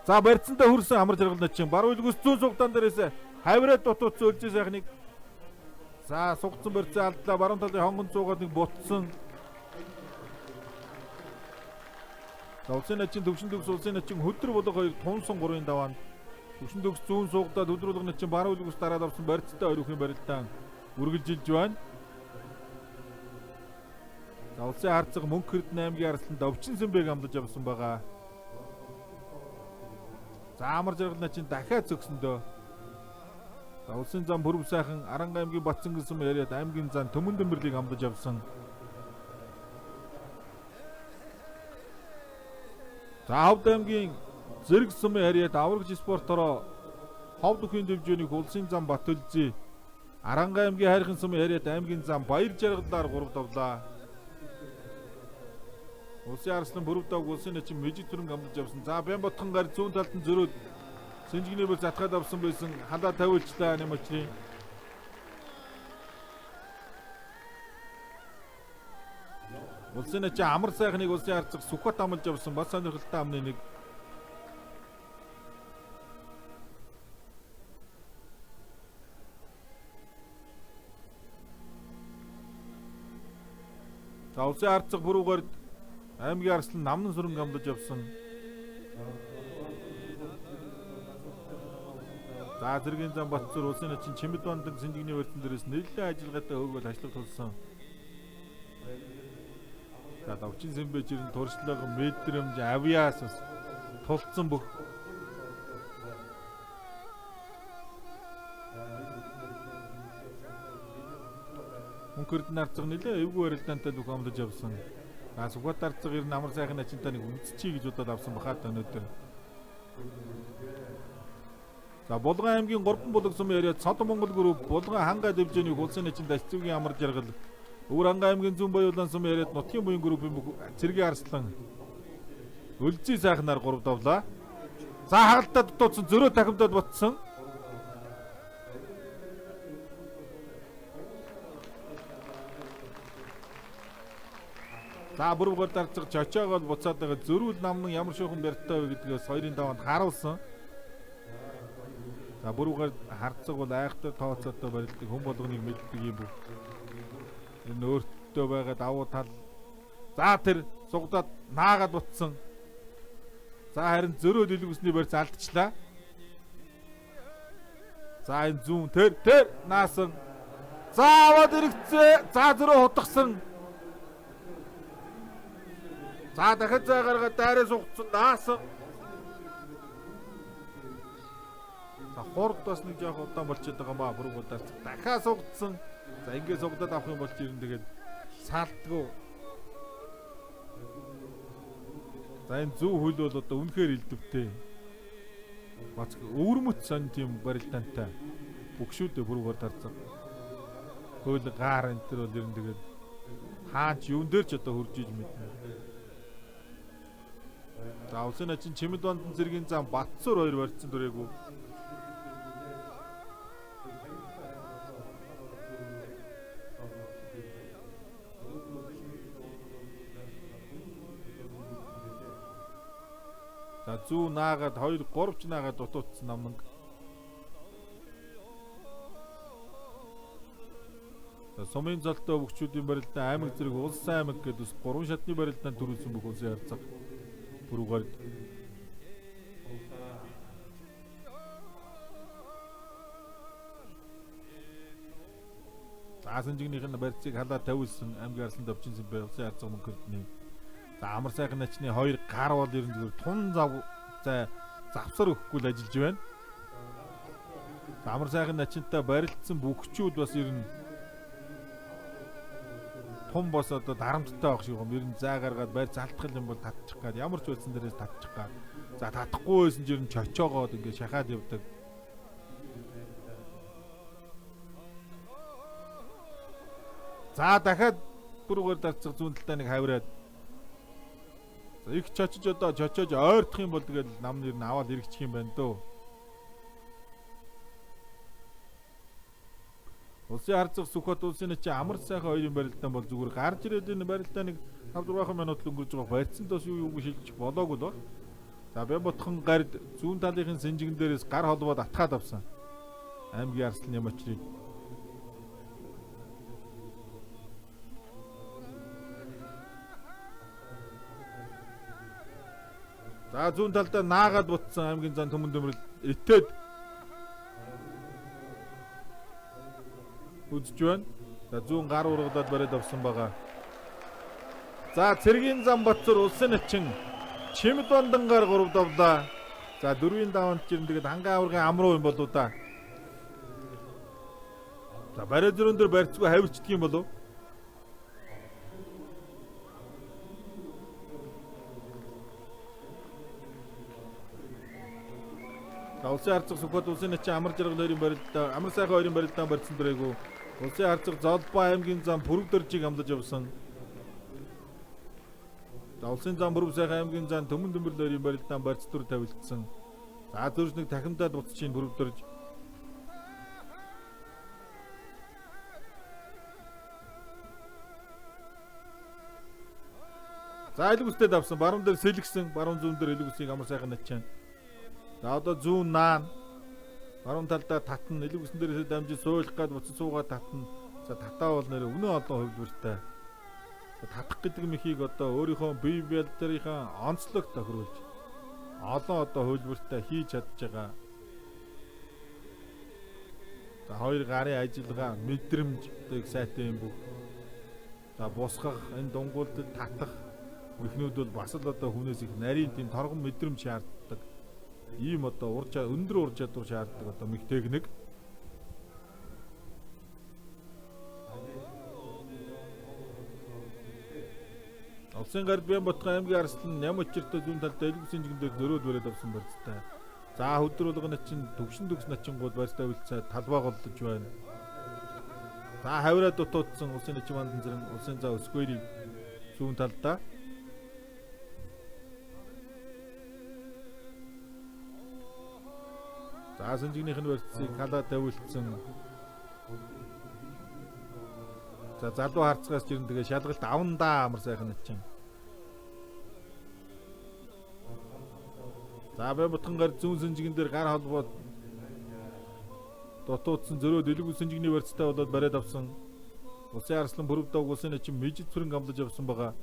За барьцантай хөрсөн амар жаргал начин баруун илгүүс зүүн сугдаан дээрээс хавираад дутууцсан өлжээ сайхныг. За сугцсан барьцаа алдлаа, баруун талын хонгон цуугаад нэг бутсан. За улсын начин төвшин төгс улсын начин хөдөр болго хоёр тунсан 3-ын даваанд төвшин төгс зүүн суугдаад өдөр болгоно начин баруун илгүүс дараад авсан барьцтай хоёр үхэн барилдаан үргэлжилж байна. За улсын харцаг Мөнх Эрдэнэ аймгийн арслан Довчин Сэмбэг амлаж авсан байгаа. За амар жаргал начин дахиад зөксөндөө. За улсын зам Пүрэв сайхан Аранга аймгийн Батцанган сум яриад аймгийн зам Төмөн Дэмбэрлийг амлаж авсан. За Ховд аймгийн Зэрэг сумын хариад Аврагч спортороо Ховд үхийн дэвжээний улсын зам Батөлзий Аранга аймгийн Хайрхан сумын хариад аймгийн зам Баяр жаргалаар 3 давлаа. Улсын арслан Пүрэв давг улсын начин Мэжид төрөнг амлаж авсан. За Бямботхон гар зүүн талд нь зөрөөд Сэнжигний бүр затгаад авсан байсан. Халаа тавиулчлаа нэмочрын. Улсын начин амар сайхныг улсын харцаг Сүхбат амлаж авсан. Бас сонирхолтой амны нэг. За улсын харцаг Пүрүүгээр аймгийн арслан намнан сүрэнг амлаж авсан. За зэргийн зам Батцуур улсын начин Чимэд бандан Сэнжигний барьцан дээрээс нэлээд ажиллагаатай хөөгөл хашлаг тулсан. За Довчин Сэмбэж ирэн туршлага мэдрэмж авиас бас тулцсан бүх. Мөнх Эрдэнэ арцаг нэлээд эвгүй барилдаантай бүх амлаж авсан. За Сүхбат арцаг ирэн амар сайхан начинтай нэг үзчихье гэж бодоод авсан бахаа өнөөдөр. За Булган аймгийн 3 булаг сумын яриад Сод Монгол групп Булган ханга дэвжээний улсын начин Дашцүгийн амар жаргал Өвөр ханга аймгийн зүүн баяуулан сумын яриад нутгийн буян группийн бүх цэргийн арслан Өлзий сайхнаар 3 давлаа. За хагалдаа дутууцсан зөрөө тахимдаад ботсон. За бүрвгээр дарцаг чочоогоо буцаад байгаа зөрүүл намнан ямар шуухан барьттай вэ гэдгээс хоёрын даваанд харуулсан. За бүрвгээр харцаг бол айхтар тооцоотой барилдаг хүн болгоныг мэддэг юм бүх. Энэ өөртөө байгаа давуу тал. За тэр сугдаад наагаад бутсан. За харин зөрөө дэлгүүсний барьц алдчихлаа. За энэ зүүн тэр тэр наасан. За аваад иргэцээ. За зөрөө хутгсан. За дахиад зай гаргаад дайраа сугцсан наасан. За хурд бас нэг жоох удаан болчиход байгаа маа бүрэг удаарч. Дахиад сугдсан. За ингэ сугдаад авах юм бол чи ер нь тэгээд саалтгүй. За энэ зөв хөл бол одоо үнэхээр илдэвтэй. Бац өвөрмөц сонь тийм барилдаантай. Бүгшүүдээ бүрүүгээр дарцсан. Хөл гар энэ төр бол ер нь тэгээд хаач юун дээр ч одоо хурж иж мэднэ. За улсын начин Чимэд бандан зэргийн зам Батцуур хоёр барьцсан дүрээгүй. За Зүүн наагаад 2 3 ч наагаад дутуутсан намнанг. За сумын золтой өвгчүүдийн барилдаан аймаг зэрэг улс аймаг гэдээ ус 3 шатны барилдаан төрүүлсэн бүх улсын харьцаг пүрэв гарид. За сэнжигнийх нь барьцыг халаа тавиулсан аймгийн арслан давчин сэмбэ улсын харьцаг мөнх эрдэнэ. За амар сайхан начны 2 гар бол ер нь зүгээр тун зав зай завсар өгөхгүй л ажиллаж байна. За амар сайхан начинтай барилдсан бүхчүүд бас ер нь тун бас одоо дарамттай байх шиг юм. Ер нь зай гаргаад барь залтгал юм бол татчих гад ямар ч байсан дээрээс татчих гад. За татахгүй байсан ч ер нь чочоогоод ингээд шахаад явдаг. За дахиад бүрүүгээр дарцах зүүн талдаа нэг хавраад. За их чочиж одоо чочоож ойртох юм бол тэгэл нам нэр нь аваад эргэчих юм байна дөө. Улсын харцах Сүхбат улсын чи амар сайхан хоёрын барилдаан бол зүгээр гарч ирээд энэ барилдааныг 5 6 минут л өнгөрж байгаа. Барьцсан тос юу юуг шилжих болоогүй л ба. За Бямботхон гарид зүүн талынхын сэнжигэн дээрээс гар холбоод атгаад авсан. Аймгийн арслан Ямачрыг. За зүүн талдаа наагаад бутсан аймгийн зан түмэн дөмрөл итээд үзэж байна. За зүүн гар ургадаад бариад авсан байгаа. За цэргийн зам Батцор улсын начин чимд бандангаар 3 давлаа. За дөрвийн даванд ч юм тэгээд хангай аваргын амруу юм болоо да. За бариа зөрөн дээр барьцгүй хавирчдаг юм болов. За улсын харцаг Сүхбат улсын начин амар жаргал хоёрын барилдаа амар сайхан хоёрын барилдаан барьсан дөрээгүй. Улсын харцаг Золбоо аймгийн зам Пүрэг дөржийг амлаж явсан. За улсын зам Пүрэг сайхан аймгийн зам Төмөн Дөмбөрлө хоёрын барилдаан барьц дүр тавилдсан. За зөрж нэг тахимдаад буцчихин Пүрэг дөрж. За элэг үстэй давсан. Баруун дээр сэлгсэн. Баруун зүүн дээр элэг үсийг амар сайхан начин. За одоо зүүн наан баруун талдаа татна, элэг үсэн дээрээс дамжиж суулгах гад буцан суугаад татна. За татаа бол нэр үнэн олон хувилбартай. За татах гэдэг мехийг одоо өөрийнхөө бие биелдэрийнхээ онцлог тохируулж олон одоо хувилбартай хийж чадж байгаа. За хоёр гарын ажиллагаа, мэдрэмж одоо их сайтай юм бүх. За бусгах, энэ дунгуулдад татах мехнүүд бол бас л одоо хүнээс их нарийн тийм торгон мэдрэмж шаарддаг. Ийм одоо өндөр ур чадвар шаарддаг одоо мэх техник. Улсын гард Бямботхон аймгийн арслан ням учиртай зүүн талд элэг үсийн жигэн дээр зөрөөд бариад авсан барьцтай. За хөдрүүлэг начин төгшин төгс начингууд барьцтай үлцээ талбай голлож байна. За хавраа дутуудсан улсын начин бандан зэрэг улсын заа өсгөөрийг зүүн талдаа. За сэнжигнийх нь барьцыг халаа тавиулсан. За залуу харцгаас ч ер нь тэгээ шалгалт авна да амар сайхан начин. За Бямботхон гар зүүн сэнжигэн дээр гар холбоод дутуудсан зөрөөд элэг сэнжигний барьцтай болоод бариад авсан. Улсын арслан Пүрэв дог улсын начин мижид цүрэн амлаж авсан байгаа.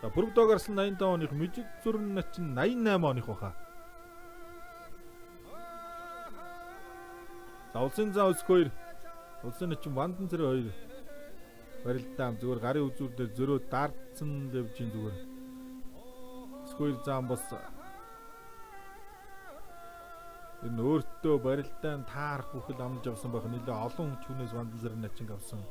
За Пүрэв дог арслан 85 оных мижид цүрэн начин 88 оных баха. За улсын зам өсөх 2 улсын начин бандан цэрэг 2 барилдаан зүгээр гарын үзүүр дээр зөрөө дардсан л явж ин зүгээр. Өсөх 2 зам бас энэ өөртөө барилдаан таарах бүхэл амлаж авсан байх нэлээ олон хүнээс бандан цэрэг начин авсан.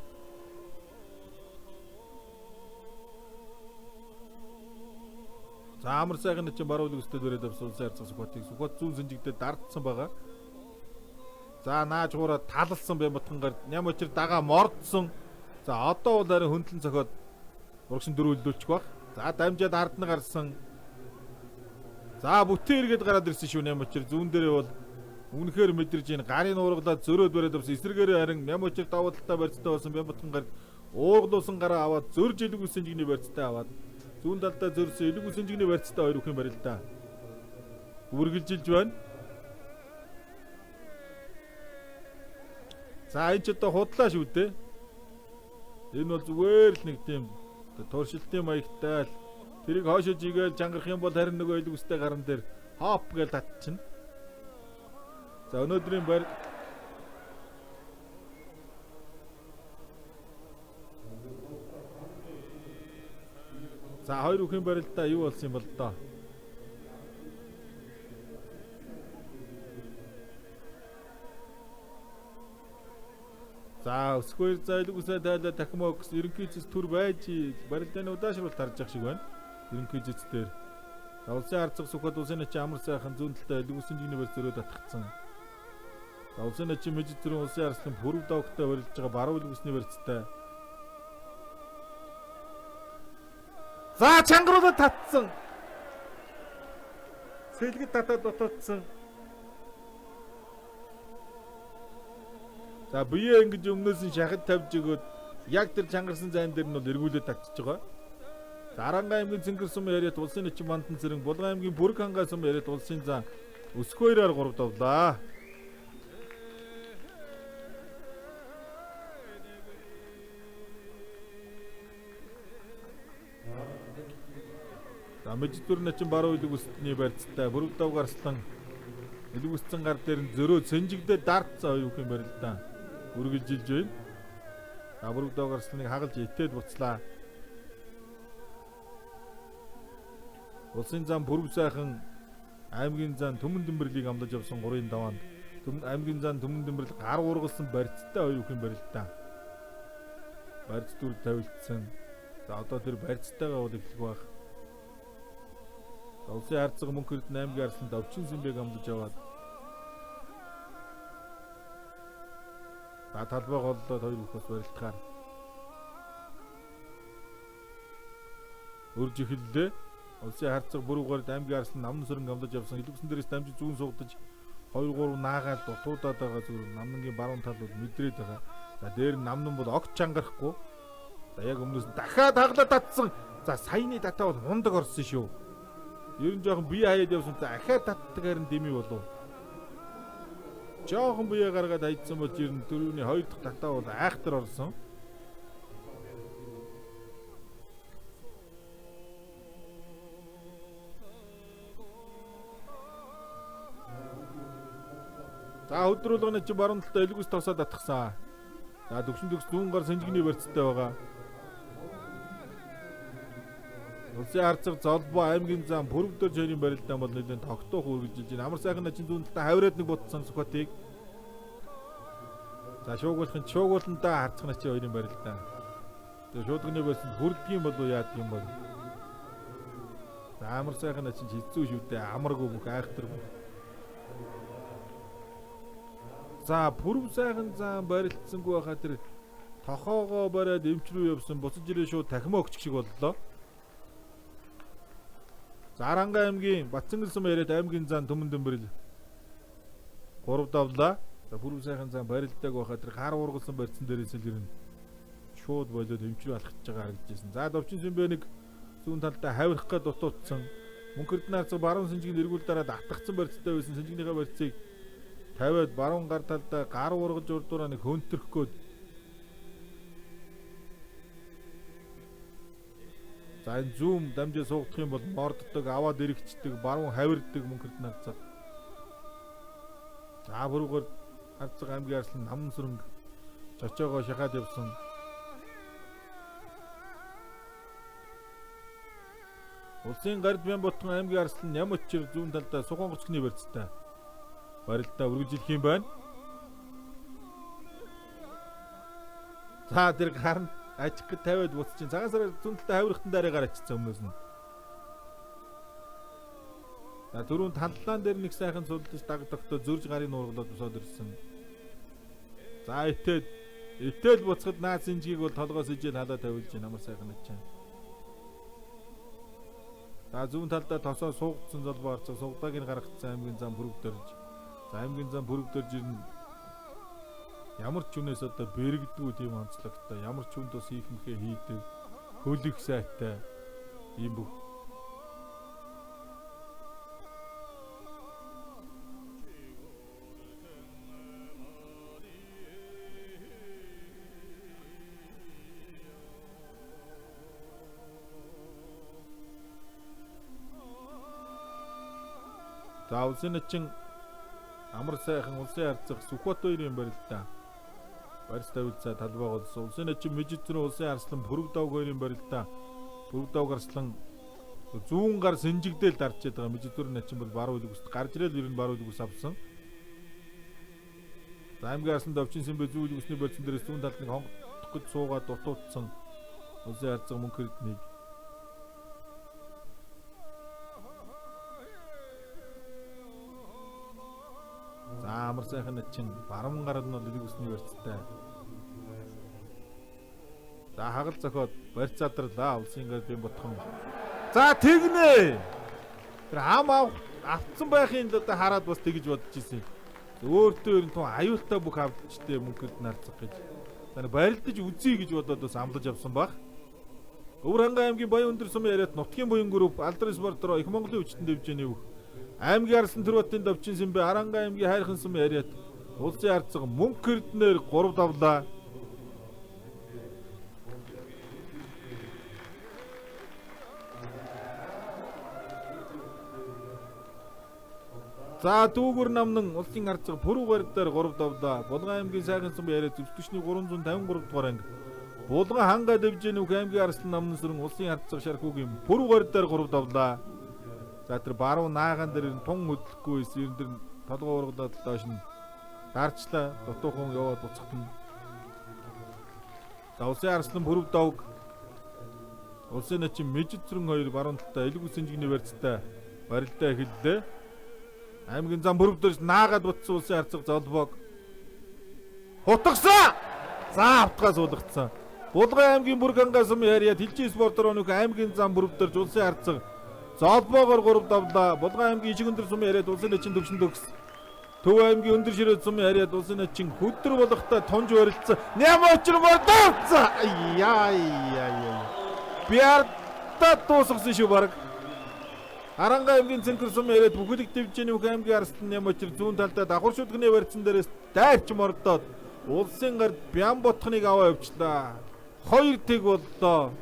За амар сайхан начин баруун өсдөд бариад авсан улсын харцаг Сүхбатыг. Сүхбат зүүн сэнжигдээ дардсан байгаа. За нааж хуураа талалсан Бямботхон гард ням учир дагаа мордсон. За одоо бол харин хөндлөн цохиод урагшин дөрөв хөлдүүлчих баг. За дамжаад ард нь гарсан. За бүтэн эргээд гараад ирсэн шүү ням учир зүүн дээрээ бол Үнэхээр мэдэрж ийн гарын уургалаад зөрөөд бариад авсан. Эсрэгээрээ харин Мямучир давуу талтай барьцтай болсон. Бямбатхан гард уурлуулсан гараа аваад зөрж элэг үсэн жигний барьцтай аваад зүүн талдаа зөрсөн элэг үсэн жигний барьцтай хоёр үхэн барилдаа үргэлжилж байна. За энэ ч одоо худлаа шүү дээ. Энэ бол зүгээр л нэг тийм туршилтын маягтай л тэрийг хоошоо жигээл чангарах юм бол харин нөгөө элэг үстэй гаран дээр хоп гэж татчихна. За өнөөдрийн барь За хоёр үхэн барилдаа юу болсон юм бол доо. За өсгөр зайлг үсээ тайлаа тахим огс ерөнхий эцэс төр байж барилдааны удаашруулалт харж явах шиг байна. Ерөнхий эцэс дээр. За улсын харцаг сүхэд улсын начин амар сайхан зүүн талдаа элэг үсэн жигний барь зөрөөд атгцсан. За улсын начин мэжид зүрэн улсын арслан пүрэв давгтай барилж байгаа баруун элэг үсний барьцтай. За чангаруулаад татсан. Сэлгэд татаад дутуудсан. За бие ингэж өмнөөс нь шахад тавьж өгөөд яг тэр чангарсан зайн дээр нь бол эргүүлээд татчих байгаа. За Аранга аймгийн Цэнгэр сум яриад улсын нэчин Мандан зэрэг Булган аймгийн Бүрэг хангай сум яриад улсын зан өсгөөрөөр 3 давлаа. За Мэждүр начин баруун илэг үстний барьцтай бүрэг дав гарслан илэг үстэн гар дээр нь зөрөө цэнжигдээ дартсан хоёр бүхэн барилдаа үргэлжилж байна. За бүрэг дав гарсланыг хагалж итээд буцлаа. Улсын зам бүрэг сайхан аймгийн зан Түмэн Дэмбэрлийг амлаж явсан 3-ын даваанд Түмэн аймгийн зан Түмэн Дэмбэрл гар ургалсан барьцтай хоёр бүхэн барилдаа. Барьц дүр тавилдсан. За одоо тэр барьцтайгаа бол эхлэх байх. Улсын харцаг мөнх эрдэнэ аймгийн арсланд Овчин Сэмбэг амлаж аваад за талбай голлоод хоёр бүхээс барилдахаар өрж эхэллээ. Улсын харцаг бүрэг гард аймгийн арслан намн сөрөнг амлаж явсан. Илүүсэн дээрээс дамжиж зүүн суугдаж 2 3 наагаал дутуудаад байгаа зүгээр намнангийн баруун тал бол мэдрээд байгаа. За дээр нь намнан бол огт чангарахгүй. За яг өмнөөс нь дахиад хаглаад татсан. За саяны татаа бол хундаг орсон шүү. Ер нь жоохон бие хаяад явсан та ахиад татдаг харин дэмий болов. Жоохон бие гаргаад хайдсан бол ер нь дөрөвний хоёр дахь татаа бол айхтар орсон. За өдөр болгоно чи баруун талдаа элгүүс тосоо татгсан. За төгшин төгс зүүн гар сэнжигний барьцтай байгаа. Улсын харцаг золбоо аймгийн зам пүрвдөр жирийн барилдаан бол нэлээд тогтоох үргэлжилж байна. Амар сайхан начин зүүн талдаа хавраад нэг бутсан Сүхбатыг. За шуугуулахын шуугууландаа харцах начин хоёрын барилдаан. Тэгээ шуудганы барьсан хүрдэг юм болов яадаг юм бол. За амар сайхан начин хэцүү шүү дээ. Амаргүй бүх айхтар бүх. За пүрв сайхан зам барилдсангүй байхаа тэр тохоогоо бариад эмч рүү явсан буцаж ирээ шууд тахимаа өгчих шиг боллоо. За Аранга аймгийн Батцангэл сум яриад аймгийн зан Түмэн Дэмбэрэл 3 давлаа. За пүрв сайхан зам барилдааг байхаа тэр хар уургалсан барьцсан дээрээс л ирнэ. Шууд болоод эмч рүү алхаж байгаа харагдажсэн. За Довчин Сэмбэ нэг зүүн талдаа хавирах гээд дутуудсан. Мөнх Эрдэнэ харцаг баруун сэнжигний эргүүл дараад атгацсан барьцтай байсан сэнжигнийхээ барьцыг тавиад баруун гар талдаа гар ургаж урдуураа нэг хөнтрөх гээд. За энэ зүүм дамжаа суугдах юм бол морддог, аваад эргэцдэг, баруун хавирдаг Мөнх Эрдэнэ харцаг. За бүрүүгээр харцаг аймгийн арслан намн сүрэнг чочоогоо шахаад явсан. Улсын гард Бямбутхан аймгийн арслан Нямочир зүүн талдаа сугаан гоцгны барьцтай барилдаа үргэлжилэх юм байна. За тэр гар нь ажих гэж тавиад буцчих. Цагаан сараар зүүн талдаа хавирхтан дараа гар ачсан өмнөөс нь. За түрүүн таллаан дээр нэг сайхан сулдаж даг тогтоо зөрж гарын нуургалаад босоод ирсэн. За итэл буцахад наад сэнжгийг бол толгоос ижил халаа тавилж байна. Амар сайхан ачаа. За зүүн талдаа тосоо суугдсан золбоо орцоо суугдааг нь гаргацсан аймгийн зам бүрэг дөрж. За аймгийн зам Пүрвдэрж ирнэ. Ямар ч хүнээс одоо бэрэгдгүй тийм онцлогтой, ямар ч хүнд бас хийх мэхээ хийдэг, хөлөх сайтай ийм бүх. За улсын начин амар сайхан улсын харцах Сүхбат хоёрын барилдаа барьц тавилцаа талбай болсон. Улсын начин Мижид зүрэн улсын арслан Пүрв давг хоёрын барилдаа Пүрв давг арслан зүүн гар сэнжигдээл дарчээд байгаа. Мижид зүрэн начин бол баруун үлгүст гарч ирэл ер нь баруун үлгүс авсан. За аймгийн арслан Давчин Сэмбэ зүүн үлгүсний барьцсан дээрээс зүүн талд нэг хонгодох гэж суугаад дутуудсан улсын харцах мөнх эрднийг. За амар сайхан начин баруун гар нь бол үлгүсний барьцтай. За хагал зохиод барьц задарлаа улсын гар бэн ботхон. За тэгнэ. Тэр ам автсан байхын л одоо хараад бас тэгж бодож ирсэн. Өөртөө ер нь тун аюултай бүх авчтай мөнхөд нарцах гэж. За барилдаж үзье гэж бодоод бас амлаж авсан баг. Өвөр хангай аймгийн Баян өндөр сумын яриад нутгийн буян групп Алдрын спорт руу Их Монголын хүчтэн дэвжээний өг. Аймгийн Арслан Төрбатын Давчин Сэмбэ Аранга аймгийн Хайрхан сум яриад улсын харцаг мөнх эрднээр 3 давлаа. За дүүгүр намнан улсын харцаг Пүрв барь дээр 3 давлаа. Булган аймгийн Сайхан сум яриад зөвчтөчний 353 дугаар анги. Булган хангай дэвжээний өг аймгийн Арслан намнан сүрэн улсын харцаг Шархүүгийн Пүрв барь дээр 3 давлаа. За тэр баруун наагаан дээр тун хөдлөхгүй байсан. Ер нь тэр толгой ургалаад доош нь дарчлаа. Дутуухан яваад буцахт нь. За улсын арслан Пүрв давг улсын начин Мижид зүрэн хоёр баруун талдаа элэг үсэнжигний барьцтай барилдаа эхэллээ. Аймгийн зам Пүрв дээрс наагаад бутсан улсын харцаг золбоог хутгсан. За автгаа суулгацсан. Булган аймгийн Бүргангай сум яриад Хилжин спорт руу нөх аймгийн зам Пүрв дээрж улсын харцаг золбоогоор 3 давлаа. Булган аймгийн Ижиг өндөр сумын яриад улсын начин төвшин төгс. Төв аймгийн өндөр ширээ сумын яриад улсын начин хөдөр болгохтой тунж барилцсан. Нямочр мордовцсан. Яа яа яа. Биардаа дуусгасан шүү баг. Аранга аймгийн Цэнхэр сум яриад бүхэлэг дэвжээний бүх аймгийн Арслан Нямочр зүүн талдаа давхар шүдгний барьцсан дээрээс дайрч мордоод улсын гард Бян ботхныг аваа явчлаа. 2 тэг боллоо.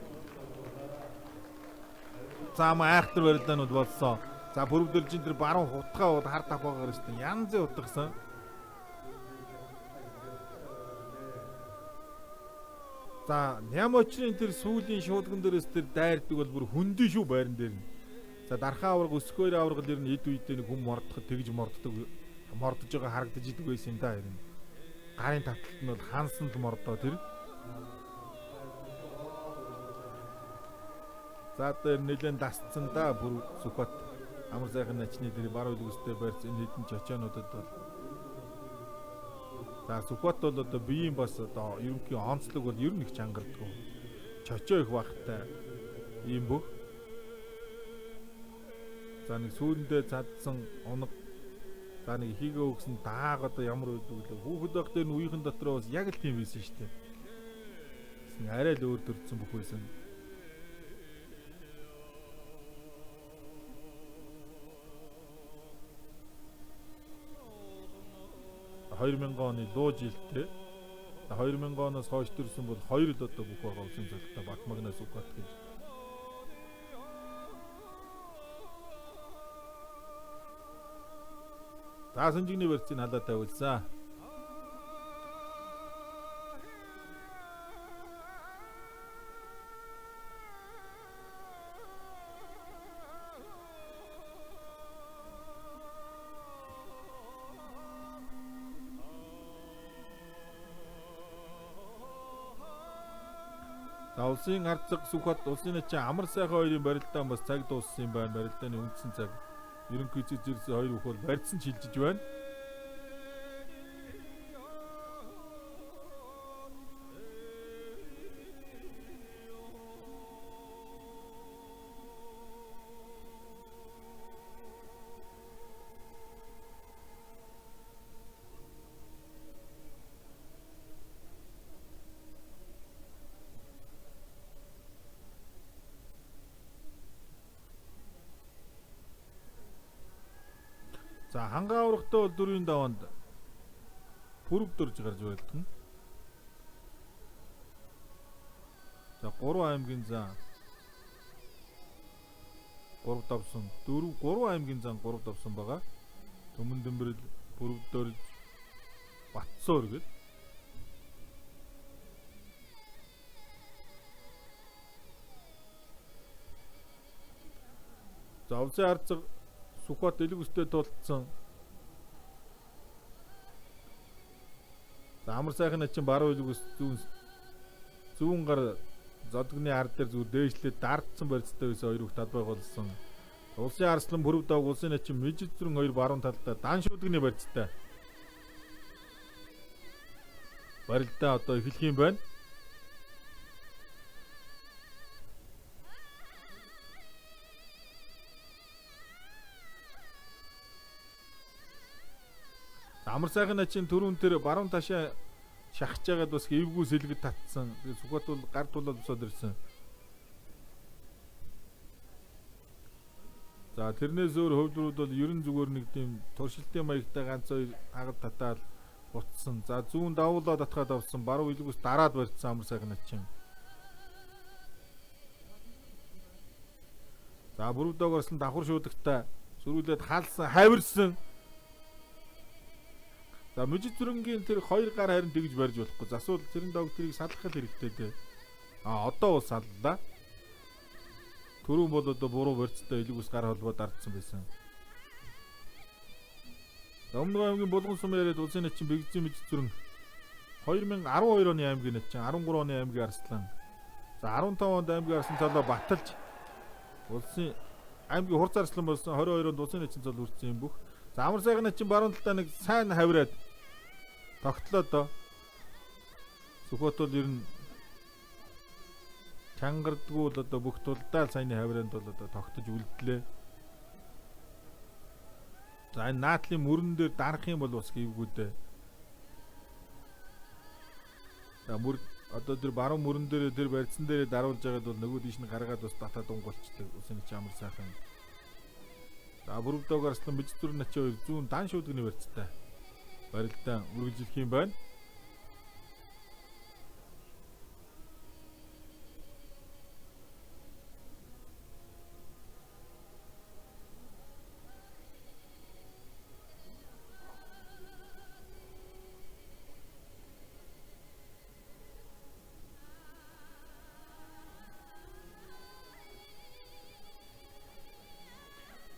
За айхтар барилдаанууд болсон. За Пүрвдэржин тэр баруун хутгаа бол хар давхаагаар өстөн янзын утгасан. За Нямочрын тэр сүүлийн шуудган дээрээс тэр дайрдаг бол бүр хөндөн шүү байран дээр нь. За дархаа аварга өсгөөр аваргал ер нь эд үедээ нэг хүм мордоход тэгж морддог мордож байгаа харагдаж идэг байсан юм да ер нь. Гарын таталт нь бол хансан л мордоо тэр. За одоо нэлээд дасцсан да бүр Сүхбат амар сайхан начны дээр баруун үлгүстэй барьц энэ хэдэн чочоонуудад бол за Сүхбат бол одоо биеийн бас одоо ерөнхий онцлог бол ер нь их чангарддаг. Чочоо их багтай ийм бүх. За нэг сүүрэндээ цадсан унаг за нэг хийгээ өгсөн дааг одоо ямар байдаг вэ? Хүүхэд байх дээр нь үеийнхэн дотроо бас яг л тийм байсан шүү дээ. Тэсэн арай л өөр төрсөн бүх байсан. 2000 оны луу жилтэй. 2000 оноос хойш төрсөн бол хоёр л одоо бүх байгаа улсын цолтой Батмагнаас Сүхбат гэж. За сэнжигний барьцыг халаа тавиулсан. За улсын харцаг Сүхбат улсын начин амар сайхан хоёрын барилдаан бас цаг дууссан юм байна. Барилдааны үндсэн цаг. Ерөнхий зэрэг хоёр бүх бол барьцсан шилжиж байна. За хангаа аврагтай бол 4-ийн даваанд Пүрв дөрж гарч барилдана. За 3 аймгийн зан 3 давсан 4 3 аймгийн зан 3 давсан байгаа. Түмэн Дэмбэрэл, Пүрв дөрж, Батсуур гэл. За улсын харцаг Сүхбат элэг өстэй тулцсан. За амар сайхан начин баруун элэг өс зүүн гар зодгны ард дээр зүгээр дээшлээ дардсан барьцтай байсан хоёр их талбай голсон. Улсын арслан Пүрв дог улсын начин Мижид зүрэн хоёр баруун талдаа дан шүүдгний барьцтай. Барилдаа одоо эхлэх юм байна. Амар сайхан начин түрүүн тэр баруун ташаа шахаж байгаад бас эвгүй сэлгэд татсан. Тэгээ Сүхбат бол гар тулаад босоод ирсэн. За тэрнээс өөр хөвлөрүүд бол ерэн зүгээр нэг тийм туршилтын маягтай ганц хоёр хагад татаал буцсан. За зүүн давуулаад татгаад авсан. Баруун илгүүс дараад барьсан амар сайхан начин. За Бүрөвдөг орсон давхар шуудагтай сөрүүлээд хаалсан, хавирсан. За Мижид зүрэнгийн тэр хоёр гар харин тэгж барьж болохгүй. Засвал тэрэн дог тэрийг салгах хэрэгтэй дээ. А одоо бол саллаа. Түрүүн бол одоо буруу барьцтай илүүс гар холбоо дардсан байсан. Өмнө аймгийн Булган сум яриад улсын начин Бэгзэн Мижид зүрэн 2012 оны аймгийн начин 13 оны аймгийн Арслан. За 15 онд аймгийн Арслан цолоо баталж улсын аймгийн Хурц Арслан болсон 22 онд улсын начин цол үрсэн юм бүх. За амар сайхан начин баруун талдаа нэг сайн хавираад тогтлоо доо. Сүхбат бол ер нь чангардгүй л одоо бүх тулдаа л саяны хавиранд бол одоо тогтож үлдлээ. За энэ наадлын мөрөн дээр дарах юм бол бас хийвгүй дээ. За мөр одоо тэр баруун мөрөн дээр тэр барьцсан дээр даруулж байгаад бол нөгөө дийш нь гаргаад бас татаад унголчдаг. Усын ч амар сайхан. За Бүрөвдөг арслан Мижид зүрэн начин хоёр зүүн дан шүүдгний барьцтай. Барилдаа үргэлжлэх юм байна.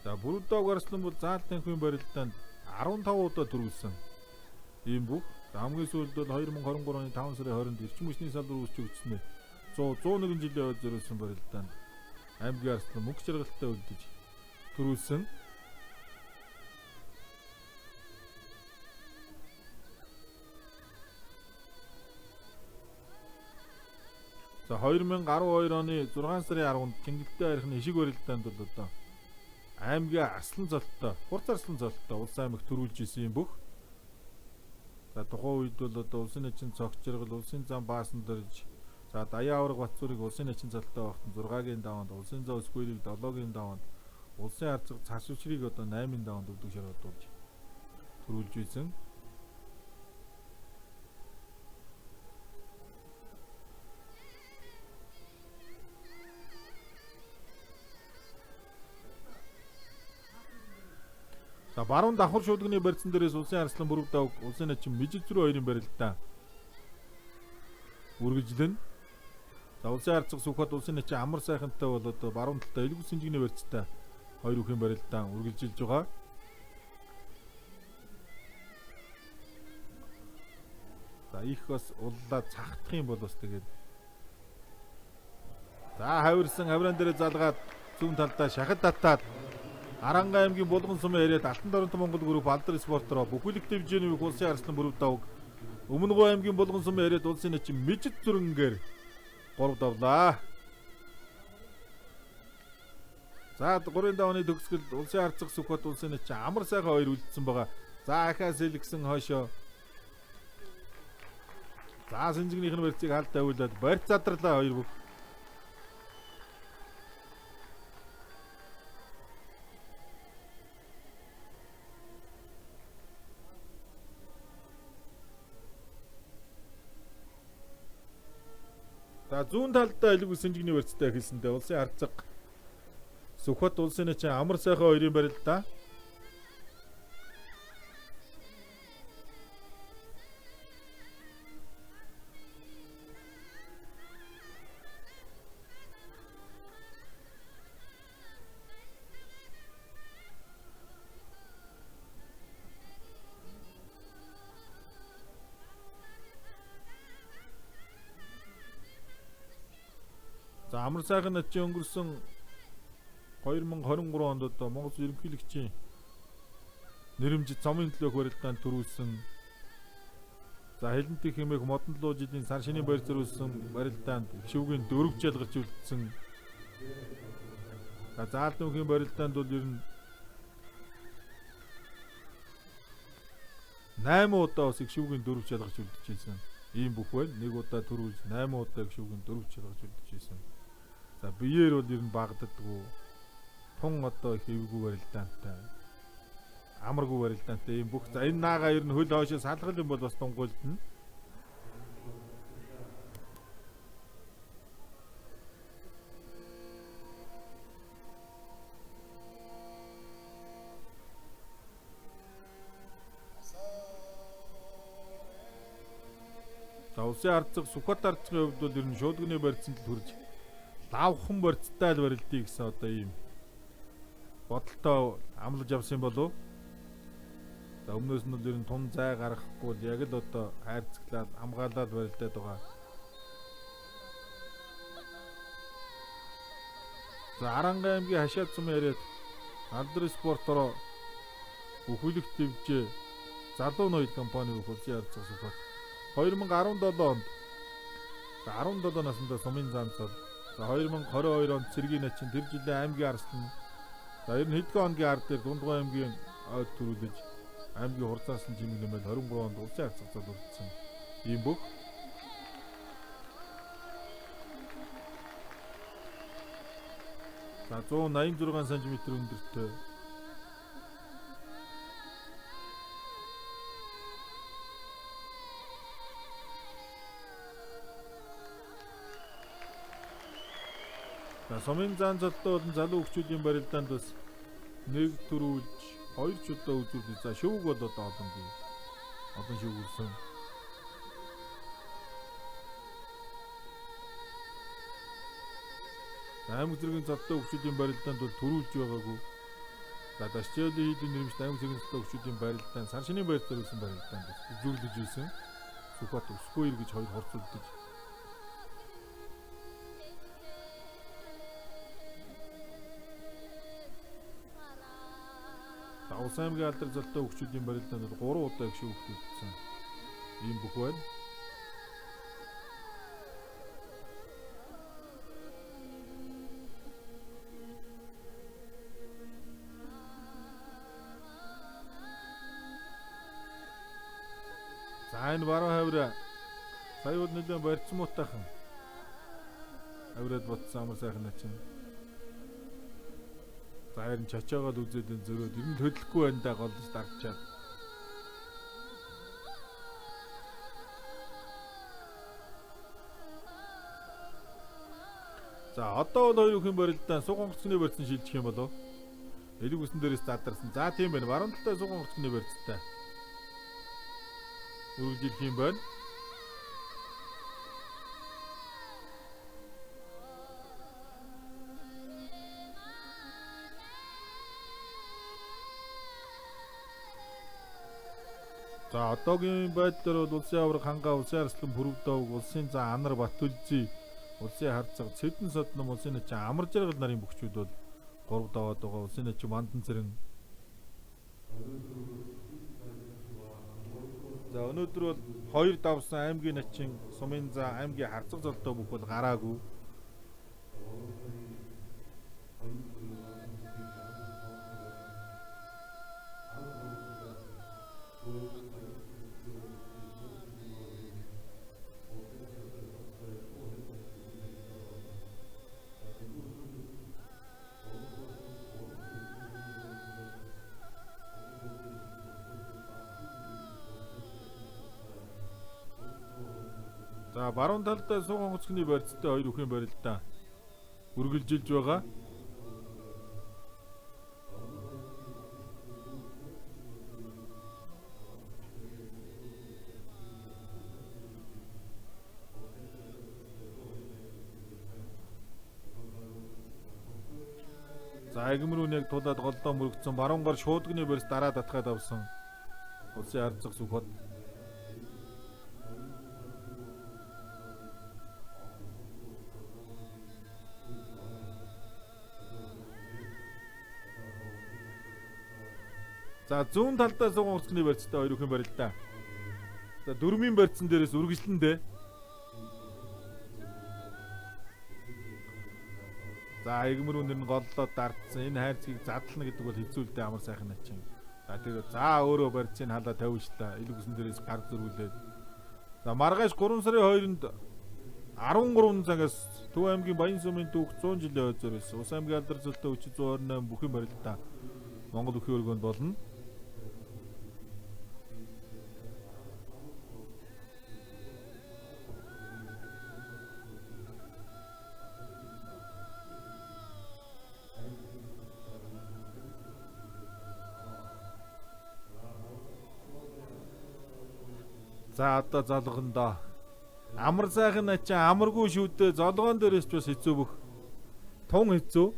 За Бүрөвдөг арслан бол заал танхимын барилдаанд 15 удаа төрүүлсэн. Ийм бүх. За хамгийн сүүлд бол 2023 оны 5 сарын 20-нд эрчим хүчний салбар үүсч өгчсөний 100 101 жилийн ойд зориулсан барилдаанд аймгийн арслан мөнгө жаргалтай үлдэж төрүүлсэн. За 2012 оны 6 сарын 10-нд Чингэлтэй архины ишиг барилдаанд бол одоо аймгийн арслан золттой, Хурц арслан золттой улс аймаг төрүүлж исэн юм бүх. За тухайн үед бол одоо улсын начин цогцоргол, улсын зам баасан дөрж, за Даян авраг Батцуурыг улсын начин золттой багтан 6-гийн даваанд, улсын зам Өсгүйрийг 7-гийн даваанд, улсын харцаг цас өчрийг одоо 8-ын даваанд өвдөг шаргадуулж төрүүлж исэн. За баруун давхар шуудгны барьцсан дээрээс улсын арслан Бүрөв дог улсын начин Мижид зүрэн хоёрын барилдаа үргэлжлэнэ. За улсын харцаг Сүхбат улсын начин амар сайхантай бол одоо баруун талдаа элгүү сэнжигний барьцтай хоёр үхийн барилдаа үргэлжилж байгаа. За их бас уллаа цахтах юм бол бас тэгээд за хавирсан хавран дээрээ залгаад зүүн талдаа шахад татаад Аранга аймгийн Булган сумын яриад Алтан Торонто Монгол групп Алдар спортороо бүхэлд хэмжээний үеих улсын арслан Бүрөв дог Өмнөгөө аймгийн Булган сумын яриад улсын начин Мижид зүрэнгээр 3 давлаа. За 3-ын давны төгсгөл улсын харцаг Сүхбат улсын начин амар сайхан хоёр үлдсэн байгаа. За ахаа сэлгсэн хойшоо. За сэнжигнийх нь барьцыг хаалт тавиулаад барьц задарлаа хоёр бүх. За зүүн талдаа элэг үс сэнжигний барьцтай эхэлсэндээ улсын харцаг Сүхбат улсын начин амар сайхан хоёрын барилдаа. За амар сайхан начин өнгөрсөн 2023 онд одоо Монгол ерөнхийлөгчийн нэрэмжит замын төлөөх барилдаанд төрүүлсэн. За Хилэнтийн хэмээх модон луу жилийн сар шинийн баяр зориулсан барилдаанд шивгийн дөрвж ялгарч үлдсэн. За заалдүнхийн барилдаанд бол ер нь 8 удаа бас их шивгийн дөрвж ялгарч үлдчихсэн. Ийм бүх байна. Нэг удаа төрүүлж 8 удаа их шивгийн дөрвж ялгарч үлдчихсэн. За биеэр бол ер нь багддаггүй. Тун одоо их эвгүй барилдаантай. Амаргүй барилдаантай ийм бүх. За энэ наага ер нь хөл хоошоо салгал юм бол бас тунгуйлдна. За улсын ардцаг Сүхбат ардцгийн хувьд бол ер нь шуудганы барьцанд л хүрж лавхан барьцтай л барилдъя гэсэн одоо ийм бодолтой амлаж авсан юм болов. За өмнөөс нь бол ер нь тун зай гаргахгүй л яг л одоо хайрцаглаад хамгаалаад барилдаад байгаа. За Аранга аймгийн Хашаад сумын яриад Алдар спортороо бүхэлх дэвжээ залуу ноёд компани бүх улсын ардцаг Сүхбат 2017 онд 17 наснда сумын зам цол. За 2022 онд цэргийн начин тэр жилийн аймгийн арслан. За ер нь хэдхэн хоногийн ард дээр Дундгой аймгийн ойд төрүүлж аймгийн хурцаасан чимэг нэмэл 23 онд улсын арцаг зол үлдсэн. Ийм бүх. За 186 см өндөртэй. За сумын зан золтой болон залуу хөгжүүлийн барилдаанд бас нэг төрүүлж хоёр ч удаа үзүүлж. За шүүг бол одоо олон бий. Олон шүүг үлсэн. За аймаг зэргийн золтой хөгжүүлийн барилдаанд бол төрүүлж байгаагүй. За Дашчээлийн хийдийн нэрмжт аймаг зэргийн золтой хөгжүүлийн барилдаанд сар шинийн баяр зориулсан барилдаанд бас үзүүлж байсан. Сүхбат өсгөө гэж хоёр хурцлдаж. Улсын аймгийн алдар золтой хөгжүүлийн барилдаанд бол 3 удаа их шүүгт үлдсэн. Ийм бүх байна. За энэ баруун хавраа сая бол нэлээд барьцсан муутайхан авираад ботсон амар сайхан начин. За харин чачаагаа л үзээд энэ зөрөөд ер нь хөдлөхгүй байна да голж дарчаад. За одоо бол хоёр бүхэн барилдаан суг онгоцны барьцсан шилжих юм болов. Элэг үсэн дээрээс задарсан. За тийм байна. Баруун талдаа суг онгоцны барьцтай. Үргэлжлэх юм байна. За одоогийн байдлаар бол улсын аварга хангаа, улсын арслан пүрвдовг, улсын зан анар Батүлзий, улсын харцаг, Цэдэн содном, улсын начин амар жаргал нарын бөхчүүд бол 3 даваад байгаа. Улсын начин Мандан цэрэн. За өнөөдөр бол 2 давсан аймгийн начин, сумын зан, аймгийн харцаг золтой бүх бол гараагүй. За За баруун талд сууг онгоцны барьцтай хоёр үхэн барилдаа үргэлжилж байгаа. За эгмрүүн яг тулаад голдоо мөрөгдсөн. Баруун гар шуудгны барьц дараа татгаад авсан. Улсын арцах Сүхбат. За зүүн талдаа сууган урцгны барьцтай хоёр үхэн барилдаа. За дөрмийн барьцсан дээрээс үргэлжлэндээ. За эгмэр үнэр нь голлоо дардсан. Энэ хайрцгийг задлана гэдэг бол хэцүү л дээ амар сайхан начин. За тэр за өөрөө барьцыг халаа тавьжлаа. Илэг үсэн дээрээс гар зөрүүлээд. За маргааш 3 сарын 2-нд 13 цагаас Төв аймгийн Баян сумын түүх 100 жилийн хойд зориулсан Ус аймгийн алдар зөлтөө хүч 128 бүхэн барилдаа Монгол бүхийн өргөөнд болно. За одоо золгондоо. Амар сайхан ачаа амаргүй шүү дээ. Золгоон дээрээс ч бас хэцүү бөх. Тун хэцүү.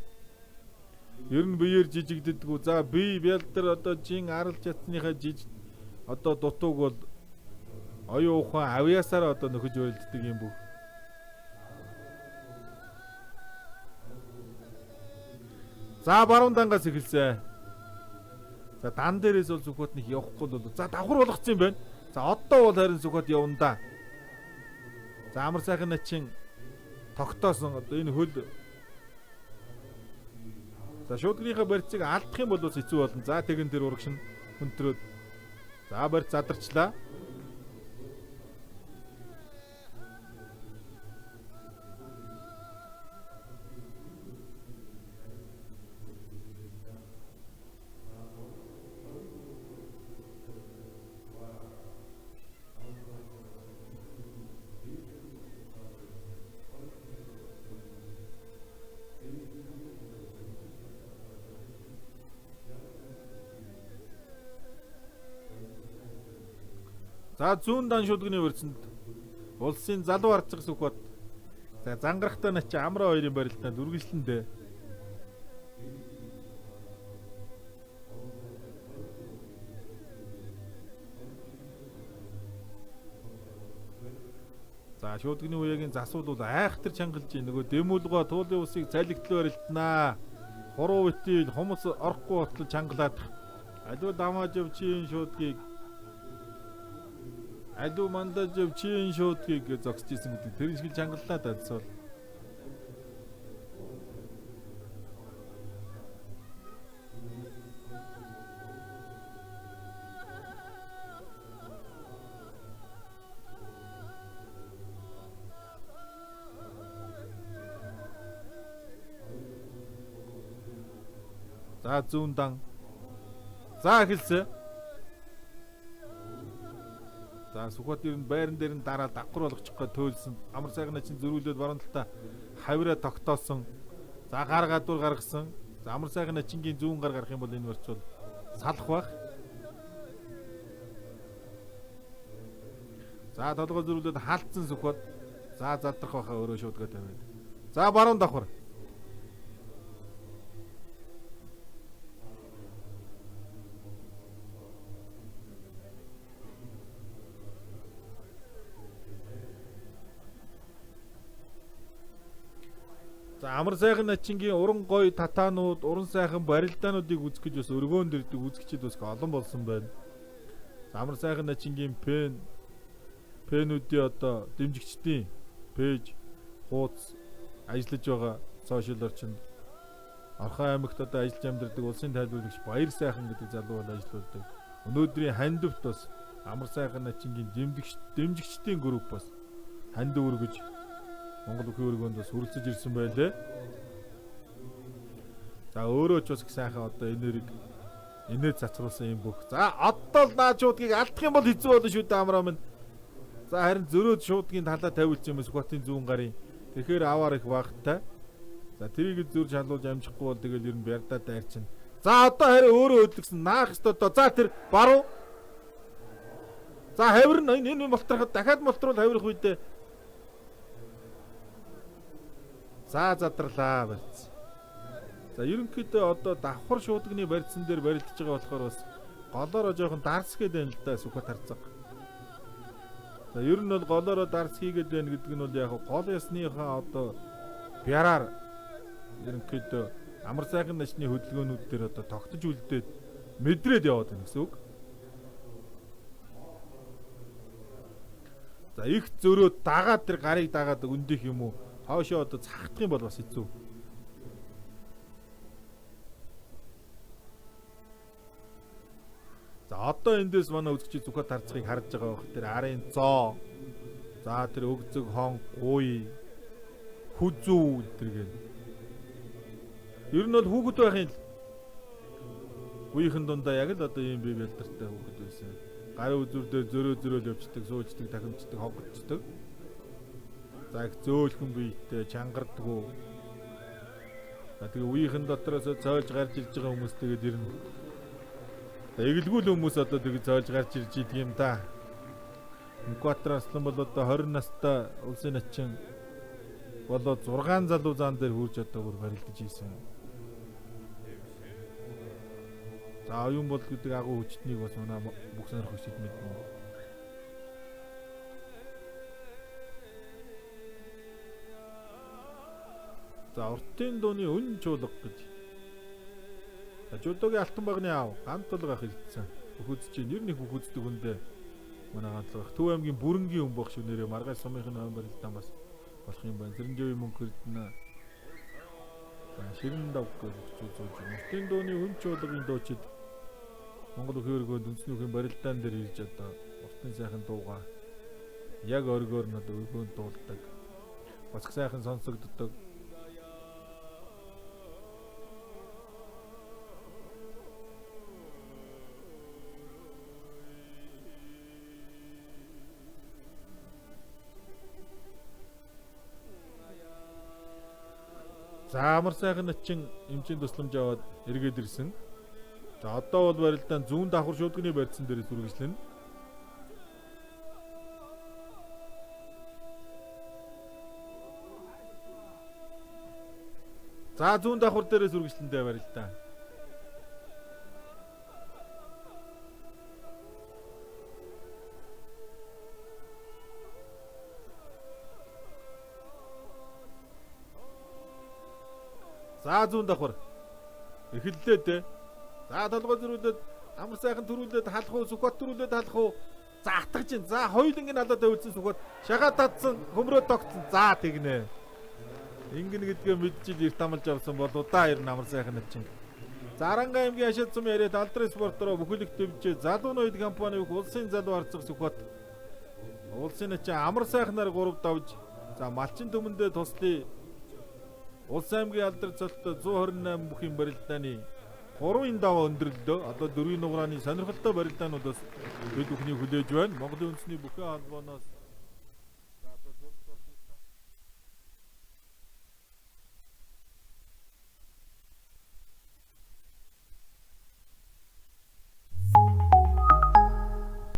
Ер нь биеэр жижигддэггүй. За би бялдар одоо жин арал чатсныхаа жиж одоо дутууг бол оюун ухаан авьяасаараа одоо нөхөж ойлддаг юм бүх. За баруун дангаас эхэлсэн. За дан дээрээс бол Сүхбат нэг явахгүй бол за давхар болгоцсон юм байна. За одоо бол харин Сүхбат явна да. За амар сайхан начин тогтоосон одоо энэ хөл. За шуудгийнхаа барьцыг алдах юм бол бас хэцүү болно. За тэгэн тэр урагш нь хүнтрөөд. За барьц задарчлаа. За зүүн дан шүдгний барьцанд улсын залуу арцах Сүхбат. За зангарахтай начи амраа хоёрын барилдаанд үргэлжлэндээ. За шүүдгний үеийн засвал бол айхтар чангалж нөгөө дэмүүлгөө туулын усыг цалигтлан барилднаа. Хуруу битил хумс орохгүй болтол чангалаад аливаа дамааж явчихын шүүдгийг алуу мандаж чин шуудгийг зогсож исэн гэдэг тэр шиг чангаллаа дадсвал. За зүүн дан. За эхэлсэн. За Сүхбат ер нь байран дээр нь дараа давхар болгочих гээ төөлсөн. Амар сайхан начин зөрүүлээд баруун талдаа хавираа тогтоосон. За гар гадуур гаргасан. За амар сайхан начингийн зүүн гар гарах юм бол энэ барьц бол салах байх. За толгой зөрүүлээд хаалтсан Сүхбат. За задрах байхаа өөрөө шуудгаа тавиад. За баруун давхар. За амар сайхан начингийн уран гоё татаанууд, уран сайхан барилдаануудыг үзэх гэж бас өргөөн дэрдэг үзэгчид бас олон болсон байна. За амар сайхан начингийн пенүүдийн одоо дэмжигчдийн пэйж, хууц ажиллаж байгаа сошиал орчинд Орхон аймагт одоо ажиллаж амьдардаг улсын тайлбарлагч Баяр сайхан гэдэг залуу бол ажилладаг. Өнөөдрийн хандивт бас амар сайхан начингийн дэмжигчдийн групп бас хандив өргөж Монгол бүхийн өргөөнд бас хүрэлцэж ирсэн байлээ. За өөрөө ч бас их сайхан одоо энерги инээд цацруулсан юм бүх. За одоо л наачуудгийг алдах юм бол хэцүү болно шүү дээ амраа минь. За харин зөрөөд шуудгийн талаа тавиулж юм Сүхбаатын зүүн гарын. Тэгэхээр аваар их багтай. За тэрийг зөрж халуулж амжихгүй бол тэгэл ер нь бярдаа дайрчин. За одоо харин өөрөө хөдлөсөн наах ёстой доо. За тэр баруун. За хавир нь энэ молтроход дахиад молтруул хавирах үедээ. За задарлаа барьц. За ерөнхийдөө одоо давхар шуудагны барьцсан дээр барилдаж байгаа болохоор бас голоороо жоохон дарс гээд байна л да Сүхбат харцаг. За ер нь бол голоороо дарс хийгээд байна гэдэг нь бол яг гол ясныхаа одоо бяраар ерөнхийдөө амар сайхан начны хөдөлгөөнүүд дээр одоо тогтож үлдээд мэдрээд яваад байна гэсэн үг. За их зөрөө дагаад тэр гарыг дагаад өндөх юм уу? Хоошоо одоо цахдах юм бол бас хэцүү. За одоо эндээс манай үзэгчид Сүхбат харцгийг харж байгаа бох. Тэр арын зоо. За тэр өгзөг хон гуй хүзүү энэ гэх. Ер нь бол хүүхэд байх юм л. Үеийнхэн дундаа яг л одоо ийм бие бэлдэртэй хүүхэд байсан. Гарын үзүр дээр зөрөө зөрөөл явцдаг, суучдаг, тахимчдаг, хогдчихдаг. За их зөөлхөн биетэй, чангардгүү. За тэгээ үеийнхэн дотроос цойлж гарч ирж байгаа хүмүүс тэгээд ер нь эгэлгүй л хүмүүс одоо тэгээ цойлж гарч ирж идэг юм да. Мөнхбаатар Арслан бол одоо 20 настай улсын начин болоо 6 залуу зан дээр хурж одоо бүр барилдаж ийсэн. За оюун бол гэдэг агуу хүчтнийг бас манай бүх сонирхогчид мэднэ. За уртын дууны өн чуулга гэж. За жудогийн алтан багны аав Гантулга ах ирсэн. Бүхүз чинь нэр нэг бүхүздэг хүндээ манай Гантулга ах. Төв аймгийн бүрэнгийн хүн баг шүү нэрээ маргааш сумынх нь хойн барилдаан бас болох юм байна. Зэрэнжээвийн мөнх эрдэнэ. За ширэн дав гэж өгч зууж. Уртын дууны өн чуулгын дуучид Монгол өхөн өргөөнд үндэсний үхэн барилдаан дээр ирж одоо уртын сайхан дууга яг оргиор нь одоо өргөөнд дуулдаг. Бас сайхан сонсогддог. За амар сайхан начин эмчийн тусламж аваад эргээд ирсэн. За одоо бол барилдаан зүүн давхар шуудганы барьцсан дээрээс үргэлжлэнэ. За зүүн давхар дээрээс үргэлжлэндээ барилдаан. За зүүн давхар эхэллээ дээ. За толгой зөрүүлээд амар сайхан төрүүлээд халах уу, Сүхбат төрүүлээд халах уу? За атгаж чинь. За хоёуланг нь халаад тавьсан Сүхбат шагаа татсан, хөмрөө тогтсон. За тэгнэ. Ингэн гэдгээ мэдчил эрт амлж авсан бол удаа ер нь амар сайхан начин. За Аранга аймгийн Ашид сум яриад алдрын спортороо бүхэлдэх төвжээ залуу ноёд компани бүх улсын залуу харцах Сүхбат улсын начин амар сайхнаар 3 давж за малчин төмөндөө туслая. Улс аймгийн алдар цолтой 128 бүхийн барилдааны 3-ын даваа өндөрлөлөө. Одоо 4-ийн нуграаны сонирхолтой барилдаануудаас бид бүхний хүлээж байна. Монголын үндэсний бүхэн холбооноос